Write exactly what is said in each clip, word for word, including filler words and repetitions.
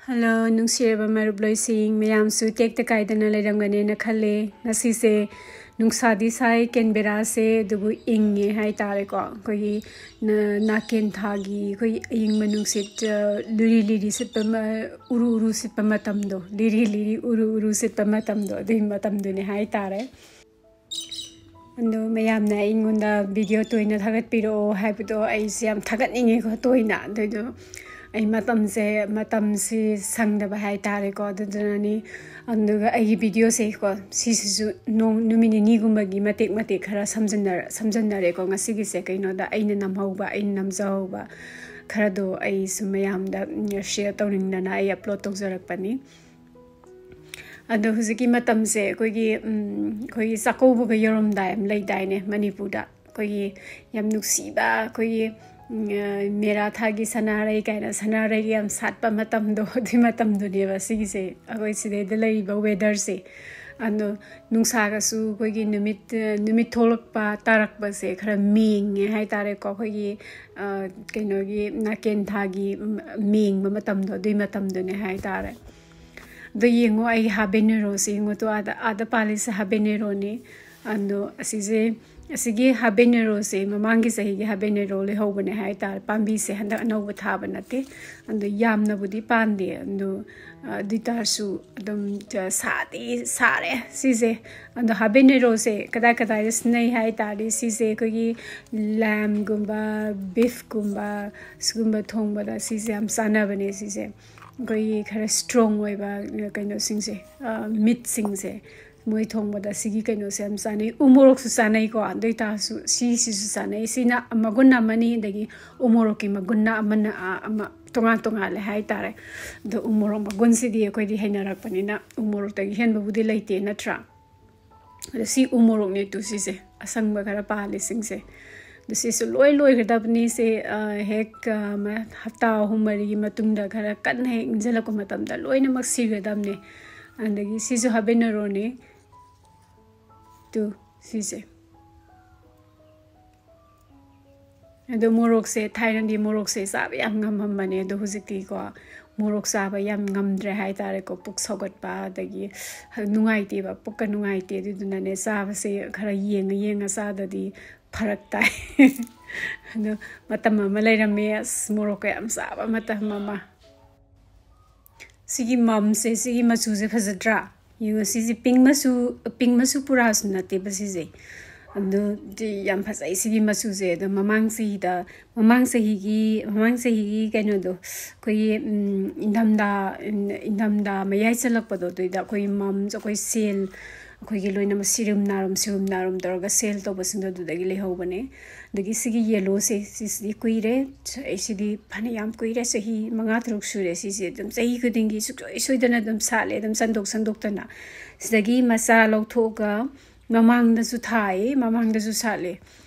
Hello, ꯅꯨꯡꯁꯤꯔꯕ ꯃꯔꯨꯞ ꯂꯣꯏꯁꯤꯡ, ꯃꯌꯥꯝꯁꯨ ꯇꯦꯛꯇ ꯀꯥꯏꯗꯅ ꯂꯩꯔꯝꯒꯅꯦꯅ ꯈꯜꯂꯦ꯫ ꯉꯁꯤꯁꯦ ꯅꯨꯡꯁꯥꯗꯤ ꯁꯥꯏ, ꯀꯦꯟꯕꯦꯔꯥꯁꯦ, ꯑꯗꯨꯕꯨ ꯏꯪꯉꯦ ꯍꯥꯏꯇꯥꯔꯦꯀꯣ꯫ ꯑꯩꯈꯣꯏꯒꯤ ꯅ-, ꯅꯥꯀꯦꯟ ꯊꯥꯒꯤ ꯑꯩꯈꯣꯏ ꯑꯏꯪꯕ ꯅꯨꯡꯁꯤꯠ, ꯑ, ꯂꯤꯔꯤ ꯂꯤꯔꯤ ꯁꯤꯠꯄ ꯃ-, ꯎꯔꯨ ꯎꯔꯨ ꯁꯤꯠꯄ ꯃꯇꯝꯗꯣ, ꯂꯤꯔꯤ ꯂꯤꯔꯤ ꯎꯔꯨ ꯎꯔꯨ ꯁꯤꯠꯄ ꯃꯇꯝꯗꯣ, ꯑꯗꯨꯒꯤ ꯃꯇꯝꯗꯨꯅꯦ ꯍꯥꯏꯇꯥꯔꯦ꯫ ꯑꯗꯣ ꯃꯌꯥꯝꯅ ꯑꯩꯉꯣꯟꯗ ꯚꯤꯗꯤꯑꯣ ꯇꯣꯏꯅ ꯊꯥꯒꯠꯄꯤꯔꯛꯑꯣ ꯍꯥꯏꯕꯗꯣ ꯑꯩꯁꯦ ꯌꯥꯝ ꯊꯥꯒꯠꯅꯤꯡꯉꯦꯀꯣ, ꯇꯣꯏꯅ꯫ ꯑꯗꯨꯏꯗꯣ ꯑꯩ ꯃꯇꯝꯁꯦ, ꯃꯇꯝꯁꯤ ꯁꯪꯗꯕ ꯍꯥꯏꯇꯥꯔꯦꯀꯣ, ꯑꯗꯨꯗꯨꯅꯅꯤ꯫ ꯑꯗꯨꯒ ꯑꯩꯒꯤ ꯚꯤꯗꯤꯑꯣꯁꯦꯀꯣ, ꯁꯤꯁꯤꯁꯨ ꯅꯣꯡ, ꯅꯨꯃꯤꯠ ꯅꯤꯅꯤꯒꯨꯝꯕꯒꯤ ꯃꯇꯦꯛ ꯃꯇꯦꯛ ꯈꯔ ꯁꯝꯖꯤꯟꯅꯔ-, ꯁꯝꯖꯤꯟꯅꯔꯦꯀꯣ꯫ ꯉꯁꯤꯒꯤꯁꯦ ꯀꯩꯅꯣꯗ ꯑꯩꯅ ꯅꯝꯍꯧꯕ, ꯑꯩꯅ ꯅꯝꯖꯍꯧꯕ ꯈꯔꯗꯣ ꯑꯩꯁꯨ ꯃꯌꯥꯝꯗ, ꯎꯝ, ꯁꯤꯌꯔ ꯇꯧꯅꯤꯡꯗꯅ ꯑꯩ ꯑꯞꯂꯣꯗ ꯇꯧꯖꯔꯛꯄꯅꯤ꯫ ꯑꯗꯣ ꯍꯧꯖꯤꯛꯀꯤ ꯃꯇꯝꯁꯦ ꯑꯩꯈꯣꯏꯒꯤ, ꯎꯝ, ꯑꯩꯈꯣꯏꯒꯤ ꯆꯥꯛꯀꯧꯕꯒ ꯌꯧꯔꯝꯗꯥꯏ ꯑꯃ ꯂꯩꯗꯥꯏꯅꯦ ꯃꯅꯤꯄꯨꯔꯗ? ꯑꯩꯈꯣꯏꯒꯤ ꯌꯥꯝ ꯅꯨꯡꯁꯤꯕ, ꯑꯩꯈꯣꯏꯒꯤ, ꯎꯝ, ꯑ, ꯃꯦꯔꯥ ꯊꯥꯒꯤ ꯁꯅꯥꯔꯩ ꯀꯥꯏꯅ ꯁꯅꯥꯔꯩ ꯌꯥꯝ ꯁꯥꯠꯄ ꯃꯇꯝꯗꯣ, ꯑꯗꯨꯏ ꯃꯇꯝꯗꯨꯅꯦꯕ ꯁꯤꯒꯤꯁꯦ, ꯑꯩꯈꯣꯏ ꯁꯤꯗꯩꯗ ꯂꯩꯔꯤꯕ ꯋꯦꯗꯔꯁꯦ꯫ ꯑꯗꯣ ꯅꯨꯡꯁꯥꯒꯁꯨ ꯑꯩꯈꯣꯏꯒꯤ ꯅꯨꯃꯤꯠ, ꯑ, ꯅꯨꯃꯤꯠ ꯊꯣꯛꯂꯛꯄ ꯇꯥꯔꯛꯄꯁꯦ ꯈꯔ ꯃꯦꯡꯉꯦ ꯍꯥꯏꯇꯥꯔꯦꯀꯣ꯫ ꯑꯩꯈꯣꯏꯒꯤ, ꯑ, ꯀꯩꯅꯣꯒꯤ ꯅꯥꯀꯦꯟ ꯊꯥꯒꯤ, ꯎꯝ, ꯃꯦꯡꯕ ꯃꯇꯝꯗꯣ, ꯑꯗꯨꯏ ꯃꯇꯝꯗꯨꯅꯦ ꯍꯥꯏꯇꯥꯔꯦ꯫ ꯑꯗꯣ ꯌꯦꯡꯉꯣ, ꯑꯩꯒꯤ ꯍꯥꯕꯦꯅꯦꯔꯣꯁꯦ ꯌꯦꯡꯉꯣ ꯇꯨ, ꯑꯥꯗ, ꯑꯥꯗ ꯄꯥꯜꯂꯤꯁꯦ ꯍꯥꯕꯦꯅꯦꯔꯣꯅꯤ꯫ ꯑꯗꯣ ꯑꯁꯤꯁꯦ, ꯑꯁꯤꯒꯤ ꯍꯥꯕꯦꯅꯦꯔꯣꯁꯦ ꯃꯃꯥꯡꯒꯤ ꯆꯍꯤꯒꯤ ꯍꯥꯕꯦꯅꯦꯔꯣ ꯂꯩꯍꯧꯕꯅꯦ ꯍꯥꯏꯇꯥꯔꯦ꯫ ꯄꯥꯝꯕꯤꯁꯦ ꯍꯟꯗꯛ ꯑꯅꯧꯕ ꯊꯥꯕ ꯅꯠꯇꯦ꯫ ꯑꯗꯣ ꯌꯥꯝꯅꯕꯨꯗꯤ ꯄꯥꯟꯗꯦ꯫ ꯑꯗꯣ, ꯑ, ꯑꯗꯨ ꯑꯣꯏ ꯇꯥꯔꯁꯨ ꯑꯗꯨꯝ, ꯑ, ꯁꯥꯗꯤ ꯁꯥꯔꯦ ꯁꯤꯁꯦ꯫ ꯑꯗꯣ ꯍꯥꯕꯦꯅꯦꯔꯣꯁꯦ ꯀꯗꯥꯏ ꯀꯗꯥꯏꯗ ꯁꯤꯖꯤꯟꯅꯩ ꯍꯥꯏ ꯇꯥꯔꯗꯤ, ꯁꯤꯁꯦ ꯑꯩꯈꯣꯏꯒꯤ lamb ꯒꯨꯝꯕ, beef ꯀꯨꯝꯕ, ꯁꯤꯒꯨꯝꯕ ꯊꯣꯡꯕꯗ ꯁꯤꯁꯦ ꯌꯥꯝ ꯆꯥꯟꯅꯕꯅꯦ ꯁꯤꯁꯦ꯫ ꯑꯩꯈꯣꯏꯒꯤ ꯈꯔ strong ꯑꯣꯏꯕ ꯀꯩꯅꯣꯁꯤꯡꯁꯦ, ꯑ, meat ꯁꯤꯡꯁꯦ, ꯃꯣꯏ ꯊꯣꯡꯕꯗ ꯁꯤꯒꯤ ꯀꯩꯅꯣꯁꯦ ꯌꯥꯝ ꯆꯥꯅꯩ꯫ ꯎ ꯃꯣꯔꯣꯛꯁꯨ ꯆꯥꯅꯩꯀꯣ, ꯑꯗꯨ ꯑꯣꯏ ꯇꯥꯔꯁꯨ ꯁꯤꯁꯤꯁꯨ ꯆꯥꯅꯩ꯫ ꯁꯤꯅ ꯃꯒꯨꯟ ꯑꯃꯅꯤ, ꯑꯗꯒꯤ ꯎ ꯃꯣꯔꯣꯛꯀꯤ ꯃꯒꯨꯟꯅ ꯑꯃꯅ, ꯑ, ꯑꯃ ꯇꯣꯉꯥꯟ ꯇꯣꯉꯥꯜꯂꯦ ꯍꯥꯏꯇꯥꯔꯦ꯫ ꯑꯗꯣ ꯎ ꯃꯣꯔꯣꯛ ꯃꯒꯨꯟꯁꯤꯗꯤ ꯑꯩꯈꯣꯏꯗꯤ ꯍꯩꯅꯔꯛꯄꯅꯤꯅ ꯎ ꯃꯣꯔꯣꯛꯇꯒꯤ ꯍꯦꯟꯕꯕꯨꯗꯤ ꯂꯩꯇꯦ, ꯅꯠꯇ꯭ꯔꯥ? ꯑꯗꯣ ꯁꯤ ꯎ ꯃꯣꯔꯣꯛꯅꯦ ꯇꯨ, ꯁꯤꯁꯦ ꯑꯁꯪꯕ ꯈꯔ ꯄꯥꯜꯂꯤꯁꯤꯡꯁꯦ꯫ ꯑꯗꯣ ꯁꯤꯁꯨ ꯂꯣꯏ ꯂꯣꯏꯒꯗꯕꯅꯤ꯫ ꯁꯦ, ꯑ, ꯍꯦꯛ, ꯑ, ꯃ-, ꯍꯞꯇꯥ ꯑꯍꯨꯝ ꯃꯔꯤꯒꯤ ꯃꯇꯨꯡꯗ ꯈꯔ ꯀꯟꯅ ꯍꯦꯛ ꯏꯪꯁꯤꯜꯂꯛꯄ ꯃꯇꯝꯗ ꯂꯣꯏꯅꯃꯛ ꯁꯤꯒꯗꯕꯅꯦ꯫ ꯑꯗꯒꯤ ꯁꯤꯁꯨ ꯍꯥꯕꯦꯅꯦꯔꯣꯅꯦ꯫ ꯇꯨ, ꯁꯤꯁꯦ꯫ ꯑꯗꯣ ꯃꯣꯔꯣꯛꯁꯦ, ꯊꯥꯏꯅꯗꯤ ꯃꯣꯔꯣꯛꯁꯦ ꯆꯥꯕ ꯌꯥꯝ ꯉꯝꯃꯝꯕꯅꯦ, ꯑꯗꯣ ꯍꯧꯖꯤꯛꯇꯤꯀꯣ ꯃꯣꯔꯣꯛ ꯆꯥꯕ ꯌꯥꯝ ꯉꯝꯗ꯭ꯔꯦ ꯍꯥꯏꯇꯥꯔꯦꯀꯣ꯫ ꯄꯨꯛ ꯁꯧꯒꯠꯄ, ꯑꯗꯒꯤ ꯅꯨꯡꯉꯥꯏꯇꯦꯕ, ꯄꯨꯛꯀ ꯅꯨꯡꯉꯥꯏꯇꯦ꯫ ꯑꯗꯨꯗꯨꯅꯅꯦ ꯆꯥꯕꯁꯦ ꯈꯔ ꯌꯦꯡꯉ ꯌꯦꯡꯉ ꯆꯥꯗꯗꯤ ꯐꯔꯛ ꯇꯥꯏ꯫ ꯑꯗꯣ ꯃꯇꯝ ꯑꯃ ꯂꯩꯔꯝꯃꯦ, ꯑꯁ, ꯃꯣꯔꯣꯛꯀ ꯌꯥꯝ ꯆꯥꯕ ꯃꯇꯝ ꯑꯃ꯫ ꯁꯤꯒꯤ ꯃꯝꯁꯦ, ꯁꯤꯒꯤ ꯃꯆꯨꯁꯦ ꯐꯖꯗ꯭ꯔꯥ? ꯌꯦꯡꯉꯣ, ꯁꯤꯁꯦ ꯄꯤꯡ ꯃꯆꯨ, ꯄꯤꯡ ꯃꯆꯨ ꯄꯨꯔꯥꯁꯨ ꯅꯠꯇꯦꯕ ꯁꯤꯁꯦ꯫ ꯑꯗꯨꯗꯤ ꯌꯥꯝ ꯐꯖꯩ ꯁꯤꯒꯤ ꯃꯆꯨꯁꯦ꯫ ꯑꯗꯣ ꯃꯃꯥꯡ ꯆꯍꯤꯗ, ꯃꯃꯥꯡ ꯆꯍꯤꯒꯤ, ꯃꯃꯥꯡ ꯆꯍꯤꯒꯤ ꯀꯩꯅꯣꯗꯣ, ꯑꯩꯈꯣꯏꯒꯤ, ꯎꯝ, ꯏꯪꯊꯝꯊꯥ, ꯎꯝ, ꯏꯪꯊꯝꯊꯥ ꯃꯌꯥꯏ ꯆꯜꯂꯛꯄꯗꯣ, ꯑꯗꯨꯏꯗ ꯑꯩꯈꯣꯏꯒꯤ ꯃꯝꯁ, ꯑꯩꯈꯣꯏ ꯁꯦꯜ, ꯑꯩꯈꯣꯏꯒꯤ ꯂꯣꯏꯅꯃꯛ ꯁꯤꯔꯨꯝ ꯅꯥꯔꯨꯝ, ꯁꯤꯔꯨꯝ ꯅꯥꯔꯨꯝ ꯇꯧꯔꯒ ꯁꯦꯜ ꯇꯧꯕꯁꯤꯡꯗꯣ ꯑꯗꯨꯗꯒꯤ ꯂꯩꯍꯧꯕꯅꯦ꯫ ꯑꯗꯒꯤ ꯁꯤꯒꯤ ꯌꯦꯜꯂꯣꯁꯦ, ꯁꯤꯁꯤꯗꯤ ꯀꯨꯏꯔꯦ꯫ ꯑꯩ ꯁꯤꯗꯤ ꯐꯅꯌꯥꯝ ꯀꯨꯏꯔꯦ, ꯆꯍꯤ ꯃꯉꯥ ꯇꯔꯨꯛ ꯁꯨꯔꯦ ꯁꯤꯁꯦ꯫ ꯑꯗꯨꯝ ꯆꯍꯤ ꯈꯨꯗꯤꯡꯒꯤ ꯁꯨꯡꯁꯣꯏ ꯁꯣꯏꯗꯅ ꯑꯗꯨꯝ ꯁꯥꯠꯂꯦ, ꯑꯗꯨꯝ ꯆꯟꯗꯣꯛ ꯆꯟꯗꯣꯛꯇꯅ꯫ ꯁꯤꯗꯒꯤ ꯃꯆꯥ ꯂꯧꯊꯣꯛꯑꯒ ꯃꯃꯥꯡꯗꯁꯨ ꯊꯥꯏ, ꯃꯃꯥꯡꯗꯁꯨ ꯁꯥꯠꯂꯦ꯫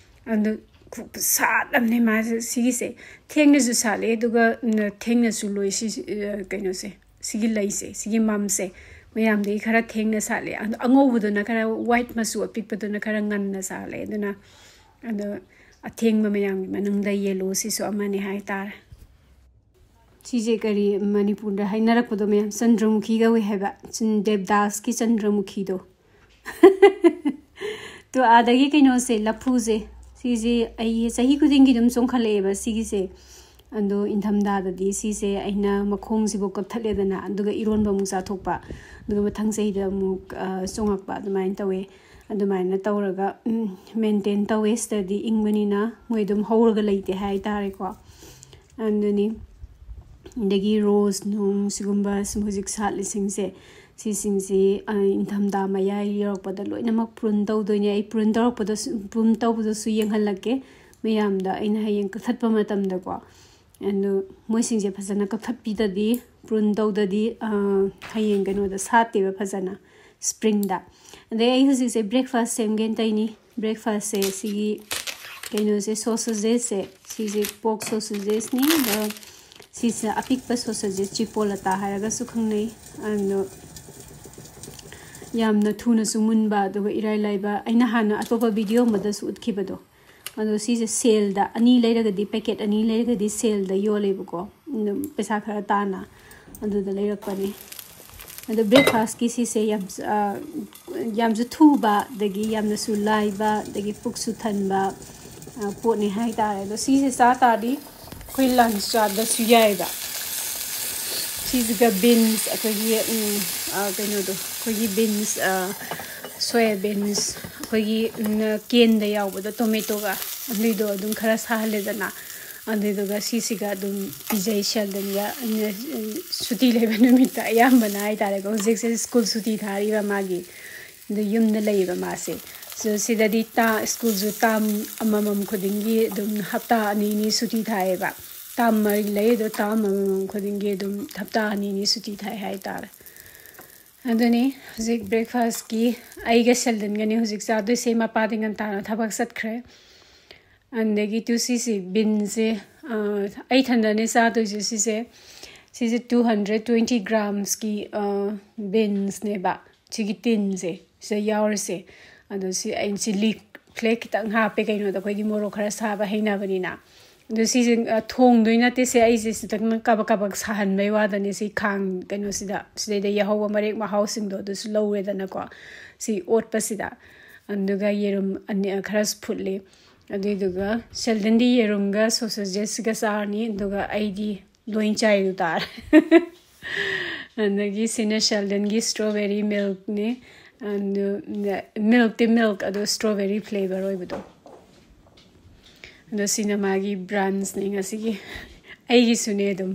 ꯑꯗꯨ ꯈꯨ-, ꯁꯥꯠꯂꯕꯅꯦ ꯃꯥꯁꯦ꯫ ꯁꯤꯒꯤꯁꯦ ꯊꯦꯡꯅꯁꯨ ꯁꯥꯠꯂꯦ, ꯑꯗꯨꯒ, ꯎꯝ, ꯊꯦꯡꯅꯁꯨ ꯂꯣꯏ꯫ ꯁꯤ, ꯑ, ꯀꯩꯅꯣꯁꯦ, ꯁꯤꯒꯤ ꯂꯩꯁꯦ, ꯁꯤꯒꯤ ꯃꯝꯁꯦ ꯃꯌꯥꯝꯗꯒꯤ ꯈꯔ ꯊꯦꯡꯅ ꯁꯥꯠꯂꯦ꯫ ꯑꯗꯣ ꯑꯉꯧꯕꯗꯨꯅ ꯈꯔ, ꯋꯥꯏꯠ ꯃꯆꯨ ꯑꯄꯤꯛꯄꯗꯨꯅ ꯈꯔ ꯉꯟꯅ ꯁꯥꯠꯂꯦ꯫ ꯑꯗꯨꯅ, ꯑꯗꯣ ꯑꯊꯦꯡꯕ ꯃꯌꯥꯝꯒꯤ ꯃꯅꯨꯡꯗ ꯌꯦꯜꯂꯣꯁꯤꯁꯨ ꯑꯃꯅꯦ ꯍꯥꯏꯇꯥꯔꯦ꯫ ꯁꯤꯁꯦ ꯀꯔꯤ ꯃꯅꯤꯄꯨꯔꯗ ꯍꯥꯏꯅꯔꯛꯄꯗꯣ ꯃꯌꯥꯝ, ꯆꯟꯗ꯭ꯔꯃꯨꯈꯤ ꯀꯧꯋꯦ ꯍꯥꯏꯕ, ꯆꯟ-, ꯗꯦꯕꯗꯥꯁꯀꯤ ꯆꯟꯗ꯭ꯔꯃꯨꯈꯤꯗꯣ꯫ ꯇꯣ, ꯑꯗꯒꯤ ꯀꯩꯅꯣꯁꯦ, ꯂꯐꯨꯁꯦ, ꯁꯤꯁꯦ ꯑꯩ ꯆꯍꯤ ꯈꯨꯗꯤꯡꯒꯤ ꯑꯗꯨꯝ ꯆꯣꯡꯈꯠꯂꯛꯑꯦꯕ ꯁꯤꯒꯤꯁꯦ꯫ ꯑꯗꯣ ꯏꯪꯊꯝꯊꯥꯗꯗꯤ ꯁꯤꯁꯦ ꯑꯩꯅ ꯃꯈꯣꯡꯁꯤꯕꯨ ꯀꯛꯊꯠꯂꯦꯗꯅ, ꯑꯗꯨꯒ ꯏꯔꯣꯟꯕ ꯑꯃꯨꯛ ꯆꯥꯊꯣꯛꯄ, ꯑꯗꯨꯒ ꯃꯊꯪ ꯆꯍꯤꯗ ꯑꯃꯨꯛ, ꯑ, ꯆꯣꯡꯉꯛꯄ, ꯑꯗꯨꯃꯥꯏꯅ ꯇꯧꯋꯦ꯫ ꯑꯗꯨꯃꯥꯏꯅ ꯇꯧꯔꯒ, ꯎꯝ, ꯃꯦꯟꯇꯦꯟ ꯇꯧꯋꯦ꯫ ꯁꯤꯗꯗꯤ ꯏꯪꯕꯅꯤꯅ ꯃꯣꯏ ꯑꯗꯨꯝ ꯍꯧꯔꯒ ꯂꯩꯇꯦ ꯍꯥꯏꯇꯥꯔꯦꯀꯣ꯫ ꯑꯗꯨꯅꯤ꯫ ꯑꯗꯒꯤ ꯔꯣꯁ ꯅꯨꯡ ꯁꯤꯒꯨꯝꯕ ꯁꯨꯝ ꯍꯧꯖꯤꯛ ꯁꯥꯠꯂꯤꯁꯤꯡꯁꯦ, ꯁꯤꯁꯤꯡꯁꯤ, ꯑ, ꯏꯪꯊꯝꯊꯥ ꯃꯌꯥꯏ ꯌꯧꯔꯛꯄꯗ ꯂꯣꯏꯅꯃꯛ ꯄ꯭ꯔꯨꯟ ꯇꯧꯗꯣꯏꯅꯦ꯫ ꯑꯩ ꯄ꯭ꯔꯨꯟ ꯇꯧꯔꯛꯄꯗꯁꯨ, ꯄ꯭ꯔꯨꯟ ꯇꯧꯕꯗꯁꯨ ꯌꯦꯡꯍꯜꯂꯛꯀꯦ ꯃꯌꯥꯝꯗ꯫ ꯑꯩꯅ ꯍꯌꯦꯡ ꯀꯛꯊꯠꯄ ꯃꯇꯝꯗꯀꯣ, ꯑꯗꯨ ꯃꯣꯏꯁꯤꯡꯁꯦ ꯐꯖꯅ ꯀꯛꯊꯠꯄꯤꯗꯗꯤ, ꯄ꯭ꯔꯨꯟ ꯇꯧꯗꯗꯤ, ꯑ, ꯍꯌꯦꯡ ꯀꯩꯅꯣꯗ ꯁꯥꯠꯇꯦꯕ ꯐꯖꯅ, ꯁ꯭ꯄ꯭ꯔꯤꯡꯗ꯫ ꯑꯗꯩ ꯑꯩ ꯍꯧꯖꯤꯛꯁꯦ ꯕ꯭ꯔꯦꯛꯐꯥꯁ ꯁꯦꯝꯒꯦꯅ ꯇꯧꯔꯤꯅꯤ꯫ ꯕ꯭ꯔꯦꯛꯐꯥꯁꯁꯦ ꯁꯤꯒꯤ ꯀꯩꯅꯣꯁꯦ, ꯁꯣꯁꯦꯖꯦꯁꯁꯦ, ꯁꯤꯁꯦ ꯄꯣꯔꯛ ꯁꯣꯁꯦꯖꯦꯁꯅꯤ꯫ ꯑꯗꯣ ꯁꯤꯁꯤꯅ ꯑꯄꯤꯛꯄ ꯁꯣꯁꯦꯖꯦꯁ, ꯆꯤꯄꯣꯂꯇꯥ ꯍꯥꯏꯔꯒꯁꯨ ꯈꯪꯅꯩ꯫ ꯑꯗꯣ ꯌꯥꯝꯅ ꯊꯨꯅꯁꯨ ꯃꯨꯟꯕ, ꯑꯗꯨꯒ ꯏꯔꯥꯏ ꯂꯥꯏꯕ꯫ ꯑꯩꯅ ꯍꯥꯟꯅ ꯑꯇꯣꯞꯄ ꯚꯤꯗꯤꯑꯣ ꯑꯃꯗꯁꯨ ꯎꯠꯈꯤꯕꯗꯣ, ꯑꯗꯣ ꯁꯤꯁꯦ ꯁꯦꯜꯗ ꯑꯅꯤ ꯂꯩꯔꯒꯗꯤ, ꯄꯦꯀꯦꯠ ꯑꯅꯤ ꯂꯩꯔꯒꯗꯤ ꯁꯦꯜꯗ ꯌꯣꯜꯂꯦꯕꯀꯣ, ꯑꯗꯨꯝ ꯄꯩꯁꯥ ꯈꯔ ꯇꯥꯅ꯫ ꯑꯗꯨꯗ ꯂꯩꯔꯛꯄꯅꯦ꯫ ꯑꯗꯣ ꯕ꯭ꯔꯦꯛꯐꯥꯁꯀꯤ ꯁꯤꯁꯦ ꯌꯥꯝ, ꯑ, ꯌꯥꯝꯁꯨ ꯊꯨꯕ, ꯑꯗꯒꯤ ꯌꯥꯝꯅꯁꯨ ꯂꯥꯏꯕ, ꯑꯗꯒꯤ ꯄꯨꯛꯁꯨ ꯊꯟꯕ, ꯑ, ꯄꯣꯠꯅꯤ ꯍꯥꯏꯇꯥꯔꯦ꯫ ꯑꯗꯣ ꯁꯤꯁꯦ ꯆꯥ ꯇꯥꯔꯗꯤ ꯑꯩꯈꯣꯏ ꯂꯟꯁ ꯆꯥꯕꯗꯁꯨ ꯌꯥꯏꯑꯕ꯫ ꯁꯤꯁꯤꯒ ꯕꯤꯟꯁ, ꯑꯩꯈꯣꯏꯒꯤ, ꯎꯝ, ꯑ, ꯀꯩꯅꯣꯗꯣ, ꯑꯩꯈꯣꯏꯒꯤ ꯕꯤꯟꯁ, ꯑ, ꯁꯣꯌꯥ ꯕꯤꯟꯁ, ꯑꯩꯈꯣꯏꯒꯤ, ꯎꯝ, ꯀꯦꯟꯗ ꯌꯥꯎꯕꯗꯣ, ꯇꯣꯃꯦꯇꯣꯒ, ꯑꯗꯨꯏꯗꯣ ꯑꯗꯨꯝ ꯈꯔ ꯁꯥꯍꯜꯂꯦꯗꯅ꯫ ꯑꯗꯨꯗꯨꯒ ꯁꯤꯁꯤꯒ ꯑꯗꯨꯝ ꯄꯤꯖꯩ ꯁꯦꯜꯗꯟꯒ꯫ ꯁꯨꯇꯤ ꯂꯩꯕ ꯅꯨꯃꯤꯠꯇ ꯑꯌꯥꯝꯕꯅ ꯍꯥꯏꯇꯥꯔꯦꯀꯣ, ꯍꯧꯖꯤꯛꯁꯦ ꯁ꯭ꯀꯨꯜ ꯁꯨꯇꯤ ꯊꯥꯔꯤꯕ ꯃꯥꯒꯤ꯫ ꯑꯗꯨ ꯌꯨꯝꯗ ꯂꯩꯌꯦꯕ ꯃꯥꯁꯦ꯫ ꯁꯣ ꯁꯤꯗꯗꯤ ꯇꯥ-, ꯁ꯭ꯀꯨꯜꯁꯨ ꯇꯥꯝ ꯑꯃꯃꯝ ꯈꯨꯗꯤꯡꯒꯤ ꯑꯗꯨꯝ ꯍꯞꯇꯥ ꯑꯅꯤ ꯑꯅꯤ ꯁꯨꯇꯤ ꯊꯥꯏꯌꯦꯕ꯫ ꯇꯥꯝ ꯃꯔꯤ ꯂꯩ, ꯑꯗꯣ ꯇꯥꯝ ꯑꯃꯃꯝ ꯈꯨꯗꯤꯡꯒꯤ ꯑꯗꯨꯝ ꯍꯞꯇꯥ ꯑꯅꯤ ꯑꯅꯤ ꯁꯨꯇꯤ ꯊꯥꯏ ꯍꯥꯏꯇꯥꯔꯦ꯫ ꯑꯗꯨꯅꯤ ꯍꯧꯖꯤꯛ ꯕ꯭ꯔꯦꯛꯐꯥꯁꯀꯤ ꯑꯩꯒ ꯁꯦꯜꯗꯟꯒꯅꯤ ꯍꯧꯖꯤꯛ ꯆꯥꯗꯣꯏꯁꯦ꯫ ꯃꯄꯥꯗꯤ ꯉꯟꯇꯥꯅ ꯊꯕꯛ ꯆꯠꯈ꯭ꯔꯦ꯫ ꯑꯗꯒꯤ ꯇꯨ ꯁꯤꯁꯤ ꯕꯤꯟꯁꯦ, ꯑ, ꯑꯩ ꯏꯊꯟꯗꯅꯦ ꯆꯥꯗꯣꯏꯁꯦ ꯁꯤꯁꯦ꯫ ꯁꯤꯁꯦ two hundred twenty ꯒ꯭ꯔꯥꯝꯁꯀꯤ, ꯑ, ꯕꯤꯟꯁꯅꯦꯕ꯫ ꯁꯤꯒꯤ ꯇꯤꯟꯁꯦ, ꯁꯤꯗ ꯌꯥꯎꯔꯤꯁꯦ꯫ ꯑꯗꯣ ꯁꯤ ꯑꯩꯅ ꯆꯤꯂꯤ ꯐ꯭ꯂꯦꯛ ꯈꯤꯇꯪ ꯍꯥꯞꯄꯦ, ꯀꯩꯅꯣꯗ ꯑꯩꯈꯣꯏꯗꯤ ꯃꯣꯔꯣꯛ ꯈꯔ ꯁꯥꯕ ꯍꯩꯅꯕꯅꯤꯅ꯫ ꯑꯗꯣ ꯁꯤꯁꯦ, ꯑ, ꯊꯣꯡꯗꯣꯏ ꯅꯠꯇꯦ ꯁꯦ, ꯑꯩꯁꯦ ꯁꯤꯗꯪ ꯀꯕꯛ ꯀꯕꯛ ꯁꯥꯍꯟꯕꯩ ꯋꯥꯗꯅꯤ꯫ ꯁꯤ ꯈꯥꯡ ꯀꯩꯅꯣꯁꯤꯗ, ꯁꯤꯗꯩꯗ ꯌꯥꯍꯧꯕ ꯃꯔꯦꯛ ꯃꯍꯥꯎꯁꯤꯡꯗꯣ ꯑꯗꯨꯁꯨ ꯂꯧꯔꯦꯗꯅꯀꯣ꯫ ꯁꯤ ꯑꯣꯠꯄꯁꯤꯗ꯫ ꯑꯗꯨꯒ ꯌꯦꯔꯨꯝ ꯑꯅꯤ, ꯈꯔꯁꯨ ꯐꯨꯠꯂꯤ꯫ ꯑꯗꯨꯏꯗꯨꯒ ꯁꯦꯜꯗꯟꯗꯤ ꯌꯦꯔꯨꯝꯒ ꯁꯣꯁꯦꯖꯦꯁꯒ ꯆꯥꯔꯅꯤ, ꯑꯗꯨꯒ ꯑꯩꯗꯤ ꯂꯣꯏ ꯆꯥꯏꯗꯨ ꯇꯥꯔꯦ꯫ ꯑꯗꯒꯤ ꯁꯤꯅ ꯁꯦꯜꯗꯟꯒꯤ strawberry milkꯅꯤ꯫ ꯑꯗꯨ milkꯇꯤ milk, ꯑꯗꯣ strawberry flavour ꯑꯣꯏꯕꯗꯣ꯫ ꯑꯗꯣ ꯁꯤꯅ ꯃꯥꯒꯤ brunchꯅꯤ ꯉꯁꯤꯒꯤ꯫ ꯑꯩꯒꯤꯁꯨꯅꯦ ꯑꯗꯨꯝ꯫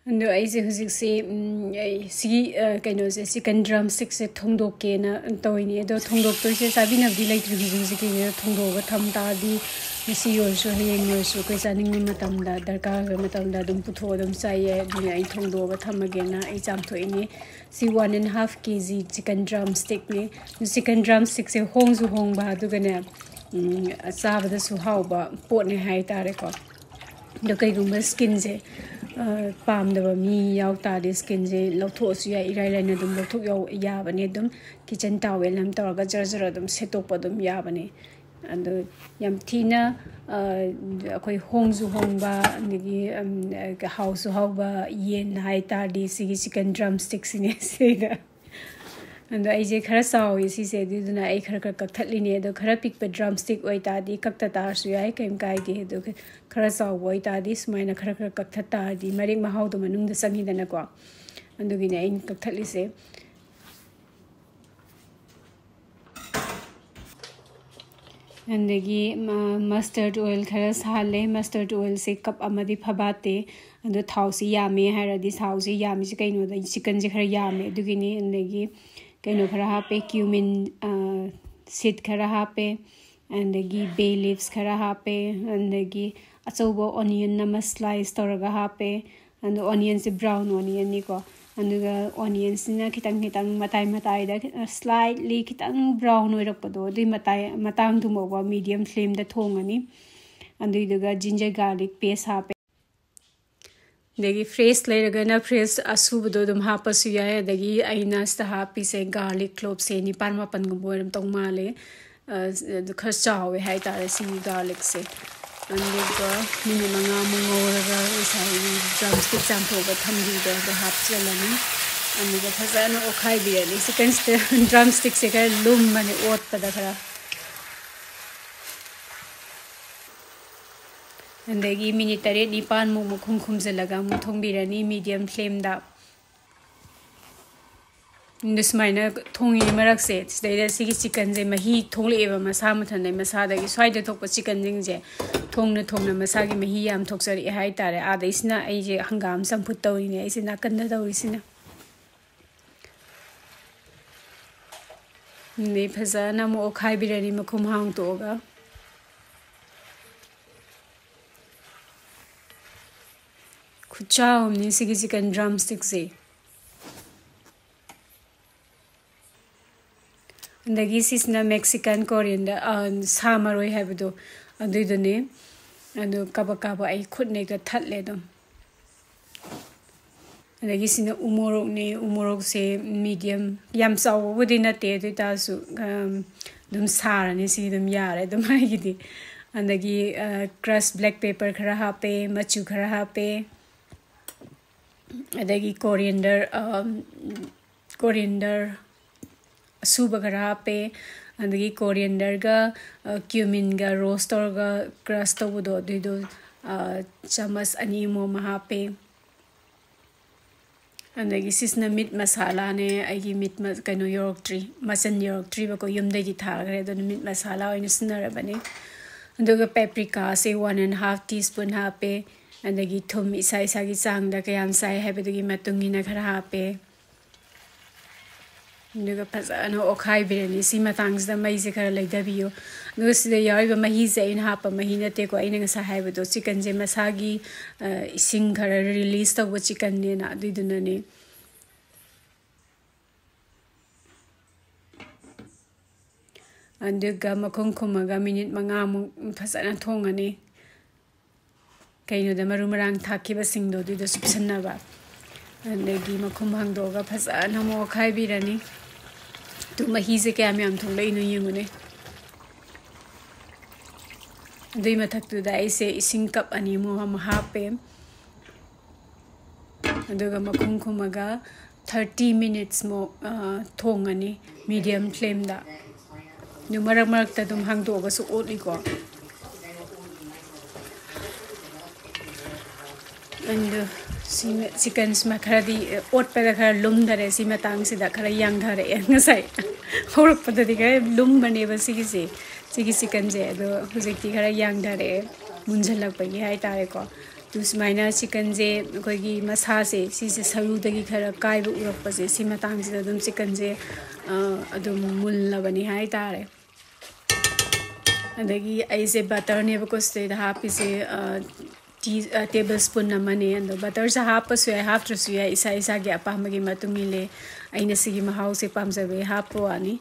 ꯑꯗꯣ ꯑꯩꯁꯦ ꯍꯧꯖꯤꯛꯁꯦ, ꯎꯝ, ꯑꯩ ꯁꯤꯒꯤ, ꯑ, ꯀꯩꯅꯣꯁꯦ, chicken drumstickꯁꯦ ꯊꯣꯡꯗꯣꯛꯀꯦꯅ ꯇꯧꯔꯤꯅꯦ꯫ ꯑꯗꯣ ꯊꯣꯡꯗꯣꯛꯇꯣꯏꯁꯦ ꯆꯥꯕꯤꯅꯕꯗꯤ ꯂꯩꯇ꯭ꯔꯤ ꯍꯧꯖꯤꯛ ꯍꯧꯖꯤꯛꯀꯤꯗꯤ꯫ ꯑꯗꯣ ꯊꯣꯡꯗꯣꯛꯑꯒ ꯊꯝ ꯇꯥꯔꯗꯤ ꯉꯁꯤ ꯑꯣꯏꯔꯁꯨ ꯍꯌꯦꯡ ꯑꯣꯏꯔꯁꯨ ꯑꯩꯈꯣꯏ ꯆꯥꯅꯤꯡꯕ ꯃꯇꯝꯗ, ꯗꯔꯀꯥꯔ ꯑꯣꯏꯕ ꯃꯇꯝꯗ ꯑꯗꯨꯝ ꯄꯨꯊꯣꯛꯑ ꯑꯗꯨꯝ ꯆꯥꯏꯌꯦ꯫ ꯑꯗꯨꯅ ꯑꯩ ꯊꯣꯡꯗꯣꯛꯑꯒ ꯊꯝꯃꯒꯦꯅ ꯑꯩ ꯆꯥꯝꯊꯣꯛꯏꯅꯦ꯫ ꯁꯤ one and half K G chicken drumstickꯅꯦ꯫ Chicken drumstickꯁꯦ ꯍꯣꯡꯁꯨ ꯍꯣꯡꯕ, ꯑꯗꯨꯒꯅꯦ, ꯎꯝ, ꯆꯥꯕꯗꯁꯨ ꯍꯥꯎꯕ ꯄꯣꯠꯅꯦ ꯍꯥꯏꯇꯥꯔꯦꯀꯣ꯫ ꯑꯗꯣ ꯀꯩꯒꯨꯝꯕ skinꯁꯦ ꯄꯥꯝꯗꯕ ꯃꯤ ꯌꯥꯎ ꯇꯥꯔꯗꯤ ꯁ꯭ꯀꯤꯟꯁꯦ ꯂꯧꯊꯣꯛꯑꯁꯨ ꯌꯥꯏ, ꯏꯔꯥꯏ ꯂꯥꯏꯅ ꯑꯗꯨꯝ ꯂꯧꯊꯣꯛ ꯌꯥꯎ- ꯌꯥꯕꯅꯦ꯫ ꯑꯗꯨꯝ ꯀꯤꯠꯆꯟ ꯇꯥꯋꯦꯜ ꯑꯃ ꯇꯧꯔꯒ ꯖꯔ ꯖꯔ ꯑꯗꯨꯝ ꯁꯦꯠꯇꯣꯛꯄ ꯑꯗꯨꯝ ꯌꯥꯕꯅꯦ꯫ ꯑꯗꯨ ꯌꯥꯝ ꯊꯤꯅ ꯑꯩꯈꯣꯏ ꯍꯣꯡꯁꯨ ꯍꯣꯡꯕ, ꯑꯗꯒꯤ ꯍꯥꯎꯁꯨ ꯍꯥꯎꯕ ꯌꯦꯟ ꯍꯥꯏ ꯇꯥꯔꯗꯤ ꯁꯤꯒꯤ ꯆꯤꯛꯀꯟ ꯗ꯭ꯔꯝ ꯁ꯭ꯇꯤꯛꯁꯤꯅꯦ ꯁꯤꯗ꯫ ꯑꯗꯣ ꯑꯩꯁꯦ ꯈꯔ ꯆꯥꯎꯋꯤ ꯁꯤꯁꯦ, ꯑꯗꯨꯗꯨꯅ ꯑꯩ ꯈꯔ ꯈꯔ ꯀꯛꯊꯠꯂꯤꯅꯦ꯫ ꯑꯗꯣ ꯈꯔ ꯄꯤꯛꯄ ꯗ꯭ꯔꯝ ꯁ꯭ꯇꯤꯛ ꯑꯣꯏꯇꯥꯔꯗꯤ ꯀꯛꯇ ꯇꯥꯔꯁꯨ ꯌꯥꯏ, ꯀꯩꯝ ꯀꯥꯏꯗꯦ꯫ ꯑꯗꯨꯒ ꯈꯔ ꯆꯥꯎꯕ ꯑꯣꯏꯇꯥꯔꯗꯤ ꯁꯨꯃꯥꯏꯅ ꯈꯔ ꯈꯔ ꯀꯛꯊꯠ ꯇꯥꯔꯗꯤ ꯃꯔꯦꯛ ꯃꯍꯥꯎꯗꯣ ꯃꯅꯨꯡꯗ ꯆꯪꯉꯤꯗꯅꯀꯣ꯫ ꯑꯗꯨꯒꯤꯅꯦ ꯑꯩꯅ ꯀꯛꯊꯠꯂꯤꯁꯦ꯫ ꯑꯗꯒꯤ ꯃꯁꯇꯔꯗ ꯑꯣꯏꯜ ꯈꯔ ꯁꯥꯍꯜꯂꯦ꯫ ꯃꯁꯇꯔꯗ ꯑꯣꯏꯜꯁꯦ ꯀꯞ ꯑꯃꯗꯤ ꯐꯕꯥꯠꯇꯦ꯫ ꯑꯗꯣ ꯊꯥꯎꯁꯤ ꯌꯥꯝꯃꯦ ꯍꯥꯏꯔꯗꯤ, ꯊꯥꯎꯁꯤ ꯌꯥꯝꯃꯤꯁꯤ ꯀꯩꯅꯣꯗ, ꯆꯤꯛꯀꯟꯁꯦ ꯈꯔ ꯌꯥꯝꯃꯦ ꯑꯗꯨꯒꯤꯅꯤ꯫ ꯑꯗꯒꯤ ꯀꯩꯅꯣ ꯈꯔ ꯍꯥꯞꯄꯦ, ꯀ꯭ꯌꯨꯃꯤꯟ ꯁꯤꯗ ꯈꯔ ꯍꯥꯞꯄꯦ, ꯑꯗꯒꯤ ꯕꯦ ꯂꯤꯐꯁ ꯈꯔ ꯍꯥꯞꯄꯦ, ꯑꯗꯒꯤ ꯑꯆꯧꯕ ꯑꯣꯅꯤꯌꯟ ꯑꯃ ꯁ꯭ꯂꯥꯏꯁ ꯇꯧꯔꯒ ꯍꯥꯞꯄꯦ꯫ ꯑꯗꯣ ꯑꯣꯅꯤꯌꯟꯁꯦ ꯕ꯭ꯔꯥꯎꯟ ꯑꯣꯅꯤꯌꯟꯅꯤꯀꯣ꯫ ꯑꯗꯨꯒ ꯑꯣꯅꯤꯌꯟꯁꯤꯅ ꯈꯤꯇꯪ ꯈꯤꯇꯪ ꯃꯇꯥꯏ ꯃꯇꯥꯏꯗ ꯁ꯭ꯂꯥꯏꯠꯂꯤ ꯈꯤꯇꯪ ꯕ꯭ꯔꯥꯎꯟ ꯑꯣꯏꯔꯛꯄꯗꯣ, ꯑꯗꯨꯏ ꯃꯇꯥꯏ ꯃꯇꯥꯡꯗꯨꯃꯛ ꯃꯤꯗꯤꯌꯝ ꯐ꯭ꯂꯦꯝꯗ ꯊꯣꯡꯉꯅꯤ꯫ ꯑꯗꯨꯏꯗꯨꯒ ꯖꯤꯟꯖꯔ ꯒꯥꯔꯂꯤꯛ ꯄꯦꯁ ꯍꯥꯞꯄꯦ꯫ ꯑꯗꯒꯤ ꯐ꯭ꯔꯦꯁ ꯂꯩꯔꯒꯅ ꯐ꯭ꯔꯦꯁ ꯑꯁꯨꯕꯗꯣ ꯑꯗꯨꯝ ꯍꯥꯞꯄꯁꯨ ꯌꯥꯏ꯫ ꯑꯗꯒꯤ ꯑꯩꯅ ꯁꯤꯗ ꯍꯥꯞꯄꯤꯁꯦ ꯒꯥꯔꯂꯤꯛ ꯀ꯭ꯂꯣꯞꯁꯦ ꯅꯤꯄꯥꯟ ꯃꯥꯄꯟꯒꯨꯝꯕ ꯑꯣꯏꯔꯝꯗꯧ ꯃꯥꯜꯂꯦ꯫ ꯑ, ꯑꯗꯨ ꯈꯔ ꯆꯥꯎꯋꯦ ꯍꯥꯏꯇꯥꯔꯦ ꯁꯤꯒꯤ ꯒꯥꯔꯂꯤꯛꯁꯦ꯫ ꯑꯗꯨꯒ ꯃꯤꯅꯤꯠ ꯃꯉꯥꯃꯨꯛ ꯉꯧꯔꯒ ꯉꯁꯥꯏꯒꯤ ꯗ꯭ꯔꯝ ꯁ꯭ꯇꯤꯛ ꯆꯥꯝꯊꯣꯛꯑꯒ ꯊꯝꯕꯤꯕꯗꯣ ꯑꯗꯨ ꯍꯥꯞꯆꯤꯜꯂꯅꯤ꯫ ꯑꯗꯨꯒ ꯐꯖꯅ ꯑꯣꯠꯈꯥꯏꯕꯤꯔꯅꯤ꯫ ꯆꯤꯛꯀꯟꯁꯤꯗ ꯗ꯭ꯔꯝ ꯁ꯭ꯇꯤꯛꯁꯦ ꯈꯔ ꯂꯨꯝꯕꯅꯦ ꯑꯣꯠꯄꯗ ꯈꯔ꯫ ꯑꯗꯒꯤ ꯃꯤꯅꯤꯠ ꯇꯔꯦꯠ ꯅꯤꯄꯥꯟꯃꯨꯛ ꯃꯈꯨꯝ ꯈꯨꯝꯖꯤꯜꯂꯒ ꯑꯃꯨꯛ ꯊꯣꯡꯕꯤꯔꯅꯤ ꯃꯤꯗꯤꯌꯝ ꯐ꯭ꯂꯦꯝꯗ꯫ ꯑꯗꯨ ꯁꯨꯃꯥꯏꯅ ꯊꯣꯡꯉꯤ ꯃꯔꯛꯁꯦ, ꯁꯤꯗꯩꯗ ꯁꯤꯒꯤ ꯆꯤꯛꯀꯟꯁꯦ ꯃꯍꯤ ꯊꯣꯛꯂꯛꯑꯦꯕ ꯃꯁꯥ ꯃꯊꯟꯇ, ꯃꯁꯥꯗꯒꯤ꯫ ꯁ꯭ꯋꯥꯏꯗ ꯊꯣꯛꯄ ꯆꯤꯛꯀꯟꯁꯤꯡꯁꯦ ꯊꯣꯡꯅ ꯊꯣꯡꯅ ꯃꯁꯥꯒꯤ ꯃꯍꯤ ꯌꯥꯝ ꯊꯣꯛꯆꯔꯛꯑꯦ ꯍꯥꯏꯇꯥꯔꯦ꯫ ꯑꯥꯗꯩꯁꯤꯅ ꯑꯩꯁꯦ ꯍꯪꯒꯥꯝ ꯆꯝꯐꯨꯠ ꯇꯧꯔꯤꯅꯦ, ꯑꯩꯁꯦ ꯅꯥꯀꯟꯗ ꯇꯧꯔꯤꯁꯤꯅ꯫ ꯑꯗꯩ ꯐꯖꯅ ꯑꯃꯨꯛ ꯑꯣꯠꯈꯥꯏꯕꯤꯔꯅꯤ ꯃꯈꯨꯝ ꯍꯥꯡꯇꯣꯛꯑꯒ꯫ ꯈꯨꯠꯆꯥꯎ ꯑꯃꯅꯤ ꯁꯤꯒꯤ ꯆꯤꯛꯀꯟ ꯗ꯭ꯔꯝ ꯁ꯭ꯇꯤꯛꯁꯦ꯫ ꯑꯗꯒꯤ ꯁꯤꯁꯤꯅ ꯃꯦꯛꯁꯤꯀꯟ ꯀꯣꯔꯤꯌꯟꯗ, ꯑ, ꯁꯥ ꯃꯔꯣꯏ ꯍꯥꯏꯕꯗꯣ ꯑꯗꯨꯏꯗꯨꯅꯦ꯫ ꯑꯗꯨ ꯀꯥꯕꯛ ꯀꯥꯕꯛ ꯑꯩ ꯈꯨꯠꯅ ꯍꯦꯛꯇ ꯊꯠꯂꯦ ꯑꯗꯨꯝ꯫ ꯑꯗꯒꯤ ꯁꯤꯅ ꯎꯃꯣꯔꯣꯛꯅꯦ꯫ ꯎꯃꯣꯔꯣꯛꯁꯦ medium, ꯌꯥꯝ ꯆꯥꯎꯕꯕꯨꯗꯤ ꯅꯠꯇꯦ, ꯑꯗꯨ ꯑꯣꯏꯇꯥꯔꯁꯨ, ꯑꯝ, ꯑꯗꯨꯝ ꯁꯥꯔꯅꯤ, ꯁꯤ ꯑꯗꯨꯝ ꯌꯥꯔꯦ ꯑꯗꯨꯝ ꯑꯩꯒꯤꯗꯤ꯫ ꯑꯗꯒꯤ, ꯑ, crushed black pepper ꯈꯔ ꯍꯥꯞꯄꯦ, ꯃꯆꯨ ꯈꯔ ꯍꯥꯞꯄꯦ, ꯑꯗꯒꯤ coriander, ꯑꯝ, coriander ꯑꯁꯨꯕ ꯈꯔ ꯍꯥꯞꯄꯦ, ꯑꯗꯒꯤ corianderꯒ, ꯑ, cuminꯒ roast ꯇꯧꯔꯒ crush ꯇꯧꯕꯗꯣ, ꯑꯗꯨꯏꯗꯣ, ꯑ, ꯆꯥꯃꯁ ꯑꯅꯤꯃꯨꯛ ꯑꯃ ꯍꯥꯞꯄꯦ꯫ ꯑꯗꯒꯤ ꯁꯤꯁꯤꯅ meat masalaꯅꯦ꯫ ꯑꯩꯒꯤ meat ꯃ-, ꯀꯩꯅꯣ ꯌꯧꯔꯛꯇ꯭ꯔꯤ, ꯃꯆꯜ ꯌꯧꯔꯛꯇ꯭ꯔꯤꯕꯀꯣ, ꯌꯨꯝꯗꯒꯤ ꯊꯥꯈ꯭ꯔꯦ, ꯑꯗꯨꯅ meat masala ꯑꯣꯏꯅ ꯁꯤꯖꯤꯟꯅꯔꯕꯅꯦ꯫ ꯑꯗꯨꯒ paprikaꯁꯦ one and half teaspoon ꯍꯥꯞꯄꯦ꯫ ꯑꯗꯒꯤ ꯊꯨꯝ ꯏꯁꯥ ꯏꯁꯥꯒꯤ ꯆꯥꯡꯗ ꯀꯌꯥꯝ ꯆꯥꯏ ꯍꯥꯏꯕꯗꯨꯒꯤ ꯃꯇꯨꯡ ꯏꯟꯅ ꯈꯔ ꯍꯥꯞꯄꯦ꯫ ꯑꯗꯨꯒ ꯐꯖꯅ ꯑꯣꯠꯈꯥꯏꯕꯤꯔꯅꯤ꯫ ꯁꯤ ꯃꯇꯥꯡꯁꯤꯗ ꯃꯩꯁꯦ ꯈꯔ ꯂꯩꯊꯕꯤꯌꯨ꯫ ꯑꯗꯨꯒ ꯁꯤꯗ ꯌꯥꯎꯔꯤꯕ ꯃꯍꯤꯁꯦ ꯑꯩꯅ ꯍꯥꯞꯄ ꯃꯍꯤ ꯅꯠꯇꯦꯀꯣ꯫ ꯑꯩꯅ ꯉꯁꯥꯏ ꯍꯥꯏꯕꯗꯣ, chickenꯁꯦ ꯃꯁꯥꯒꯤ, ꯑ, ꯏꯁꯤꯡ ꯈꯔ release ꯇꯧꯕ chickenꯅꯦꯅ, ꯑꯗꯨꯏꯗꯨꯅꯅꯦ꯫ ꯑꯗꯨꯒ ꯃꯈꯨꯝ ꯈꯨꯝꯃꯒ minute ꯃꯉꯥꯃꯨꯛ ꯐꯖꯅ ꯊꯣꯡꯉꯅꯤ꯫ ꯀꯩꯅꯣꯗ ꯃꯔꯨ ꯃꯔꯥꯡ ꯊꯥꯛꯈꯤꯕꯁꯤꯡꯗꯣ ꯑꯗꯨꯗ ꯆꯨꯞꯁꯟꯅꯕ꯫ ꯑꯗꯒꯤ ꯃꯈꯨꯝ ꯍꯥꯡꯗꯣꯛꯑꯒ ꯐꯖꯅ ꯑꯃꯨꯛ ꯑꯣꯠꯈꯥꯏꯕꯤꯔꯅꯤ꯫ ꯑꯗꯨ ꯃꯍꯤꯁꯦ ꯀꯌꯥꯝ ꯌꯥꯝ ꯊꯣꯛꯂꯛꯏꯅꯣ ꯌꯦꯡꯉꯨꯅꯦ꯫ ꯑꯗꯨꯏ ꯃꯊꯛꯇꯨꯗ ꯑꯩꯁꯦ ꯏꯁꯤꯡ cup ꯑꯅꯤꯃꯨꯛ ꯑꯃ ꯍꯥꯞꯄꯦ꯫ ꯑꯗꯨꯒ ꯃꯈꯨꯝ ꯈꯨꯝꯃꯒ thirty minutesꯃꯨꯛ, ꯑ, ꯊꯣꯡꯉꯅꯤ medium flameꯗ꯫ ꯑꯗꯨ ꯃꯔꯛ ꯃꯔꯛꯇ ꯑꯗꯨꯝ ꯍꯥꯡꯗꯣꯛꯑꯒꯁꯨ ꯑꯣꯠꯂꯤꯀꯣ꯫ ꯑꯗꯨ ꯁꯤ chickenꯁꯤꯃ ꯈꯔꯗꯤ ꯑꯣꯠꯄꯗ ꯈꯔ ꯂꯨꯝꯊꯔꯦ꯫ ꯁꯤ ꯃꯇꯥꯡꯁꯤꯗ ꯈꯔ ꯌꯥꯡꯊꯔꯛꯑꯦ꯫ ꯉꯁꯥꯏ ꯍꯧꯔꯛꯄꯗꯗꯤ ꯈꯔ ꯂꯨꯝꯕꯅꯦꯕ ꯁꯤꯒꯤꯁꯦ, ꯁꯤꯒꯤ chickenꯁꯦ꯫ ꯑꯗꯣ ꯍꯧꯖꯤꯛꯇꯤ ꯈꯔ ꯌꯥꯡꯊꯔꯛꯑꯦ, ꯃꯨꯟꯁꯤꯜꯂꯛꯄꯒꯤ ꯍꯥꯏꯇꯥꯔꯦꯀꯣ꯫ ꯑꯗꯨ ꯁꯨꯃꯥꯏꯅ chickenꯁꯦ ꯑꯩꯈꯣꯏꯒꯤ ꯃꯁꯥꯁꯦ ꯁꯤꯁꯦ ꯁꯔꯨꯗꯒꯤ ꯈꯔ ꯀꯥꯏꯕ ꯎꯔꯛꯄꯁꯦ, ꯁꯤ ꯃꯇꯥꯡꯁꯤꯗ ꯑꯗꯨꯝ chickenꯁꯦ, ꯑ, ꯑꯗꯨꯝ ꯃꯨꯜꯂꯕꯅꯤ ꯍꯥꯏꯇꯥꯔꯦ꯫ ꯑꯗꯒꯤ ꯑꯩꯁꯦ butterꯅꯦꯕꯀꯣ ꯁꯤꯗꯩꯗ ꯍꯥꯞꯄꯤꯁꯦ, ꯑ, tea, ꯑ, tablespoon ꯑꯃꯅꯦ꯫ ꯑꯗꯣ butterꯁꯦ ꯍꯥꯞꯄꯁꯨ ꯌꯥꯏ, ꯍꯥꯞꯇ꯭ꯔꯁꯨ ꯌꯥꯏ, ꯏꯁꯥ ꯏꯁꯥꯒꯤ ꯑꯄꯥꯝꯕꯒꯤ ꯃꯇꯨꯡ ꯏꯜꯂꯦ꯫ ꯑꯩꯅ ꯁꯤꯒꯤ ꯃꯍꯥꯎꯁꯦ ꯄꯥꯝꯖꯕꯒꯤ ꯍꯥꯞꯄ ꯋꯥꯅꯤ꯫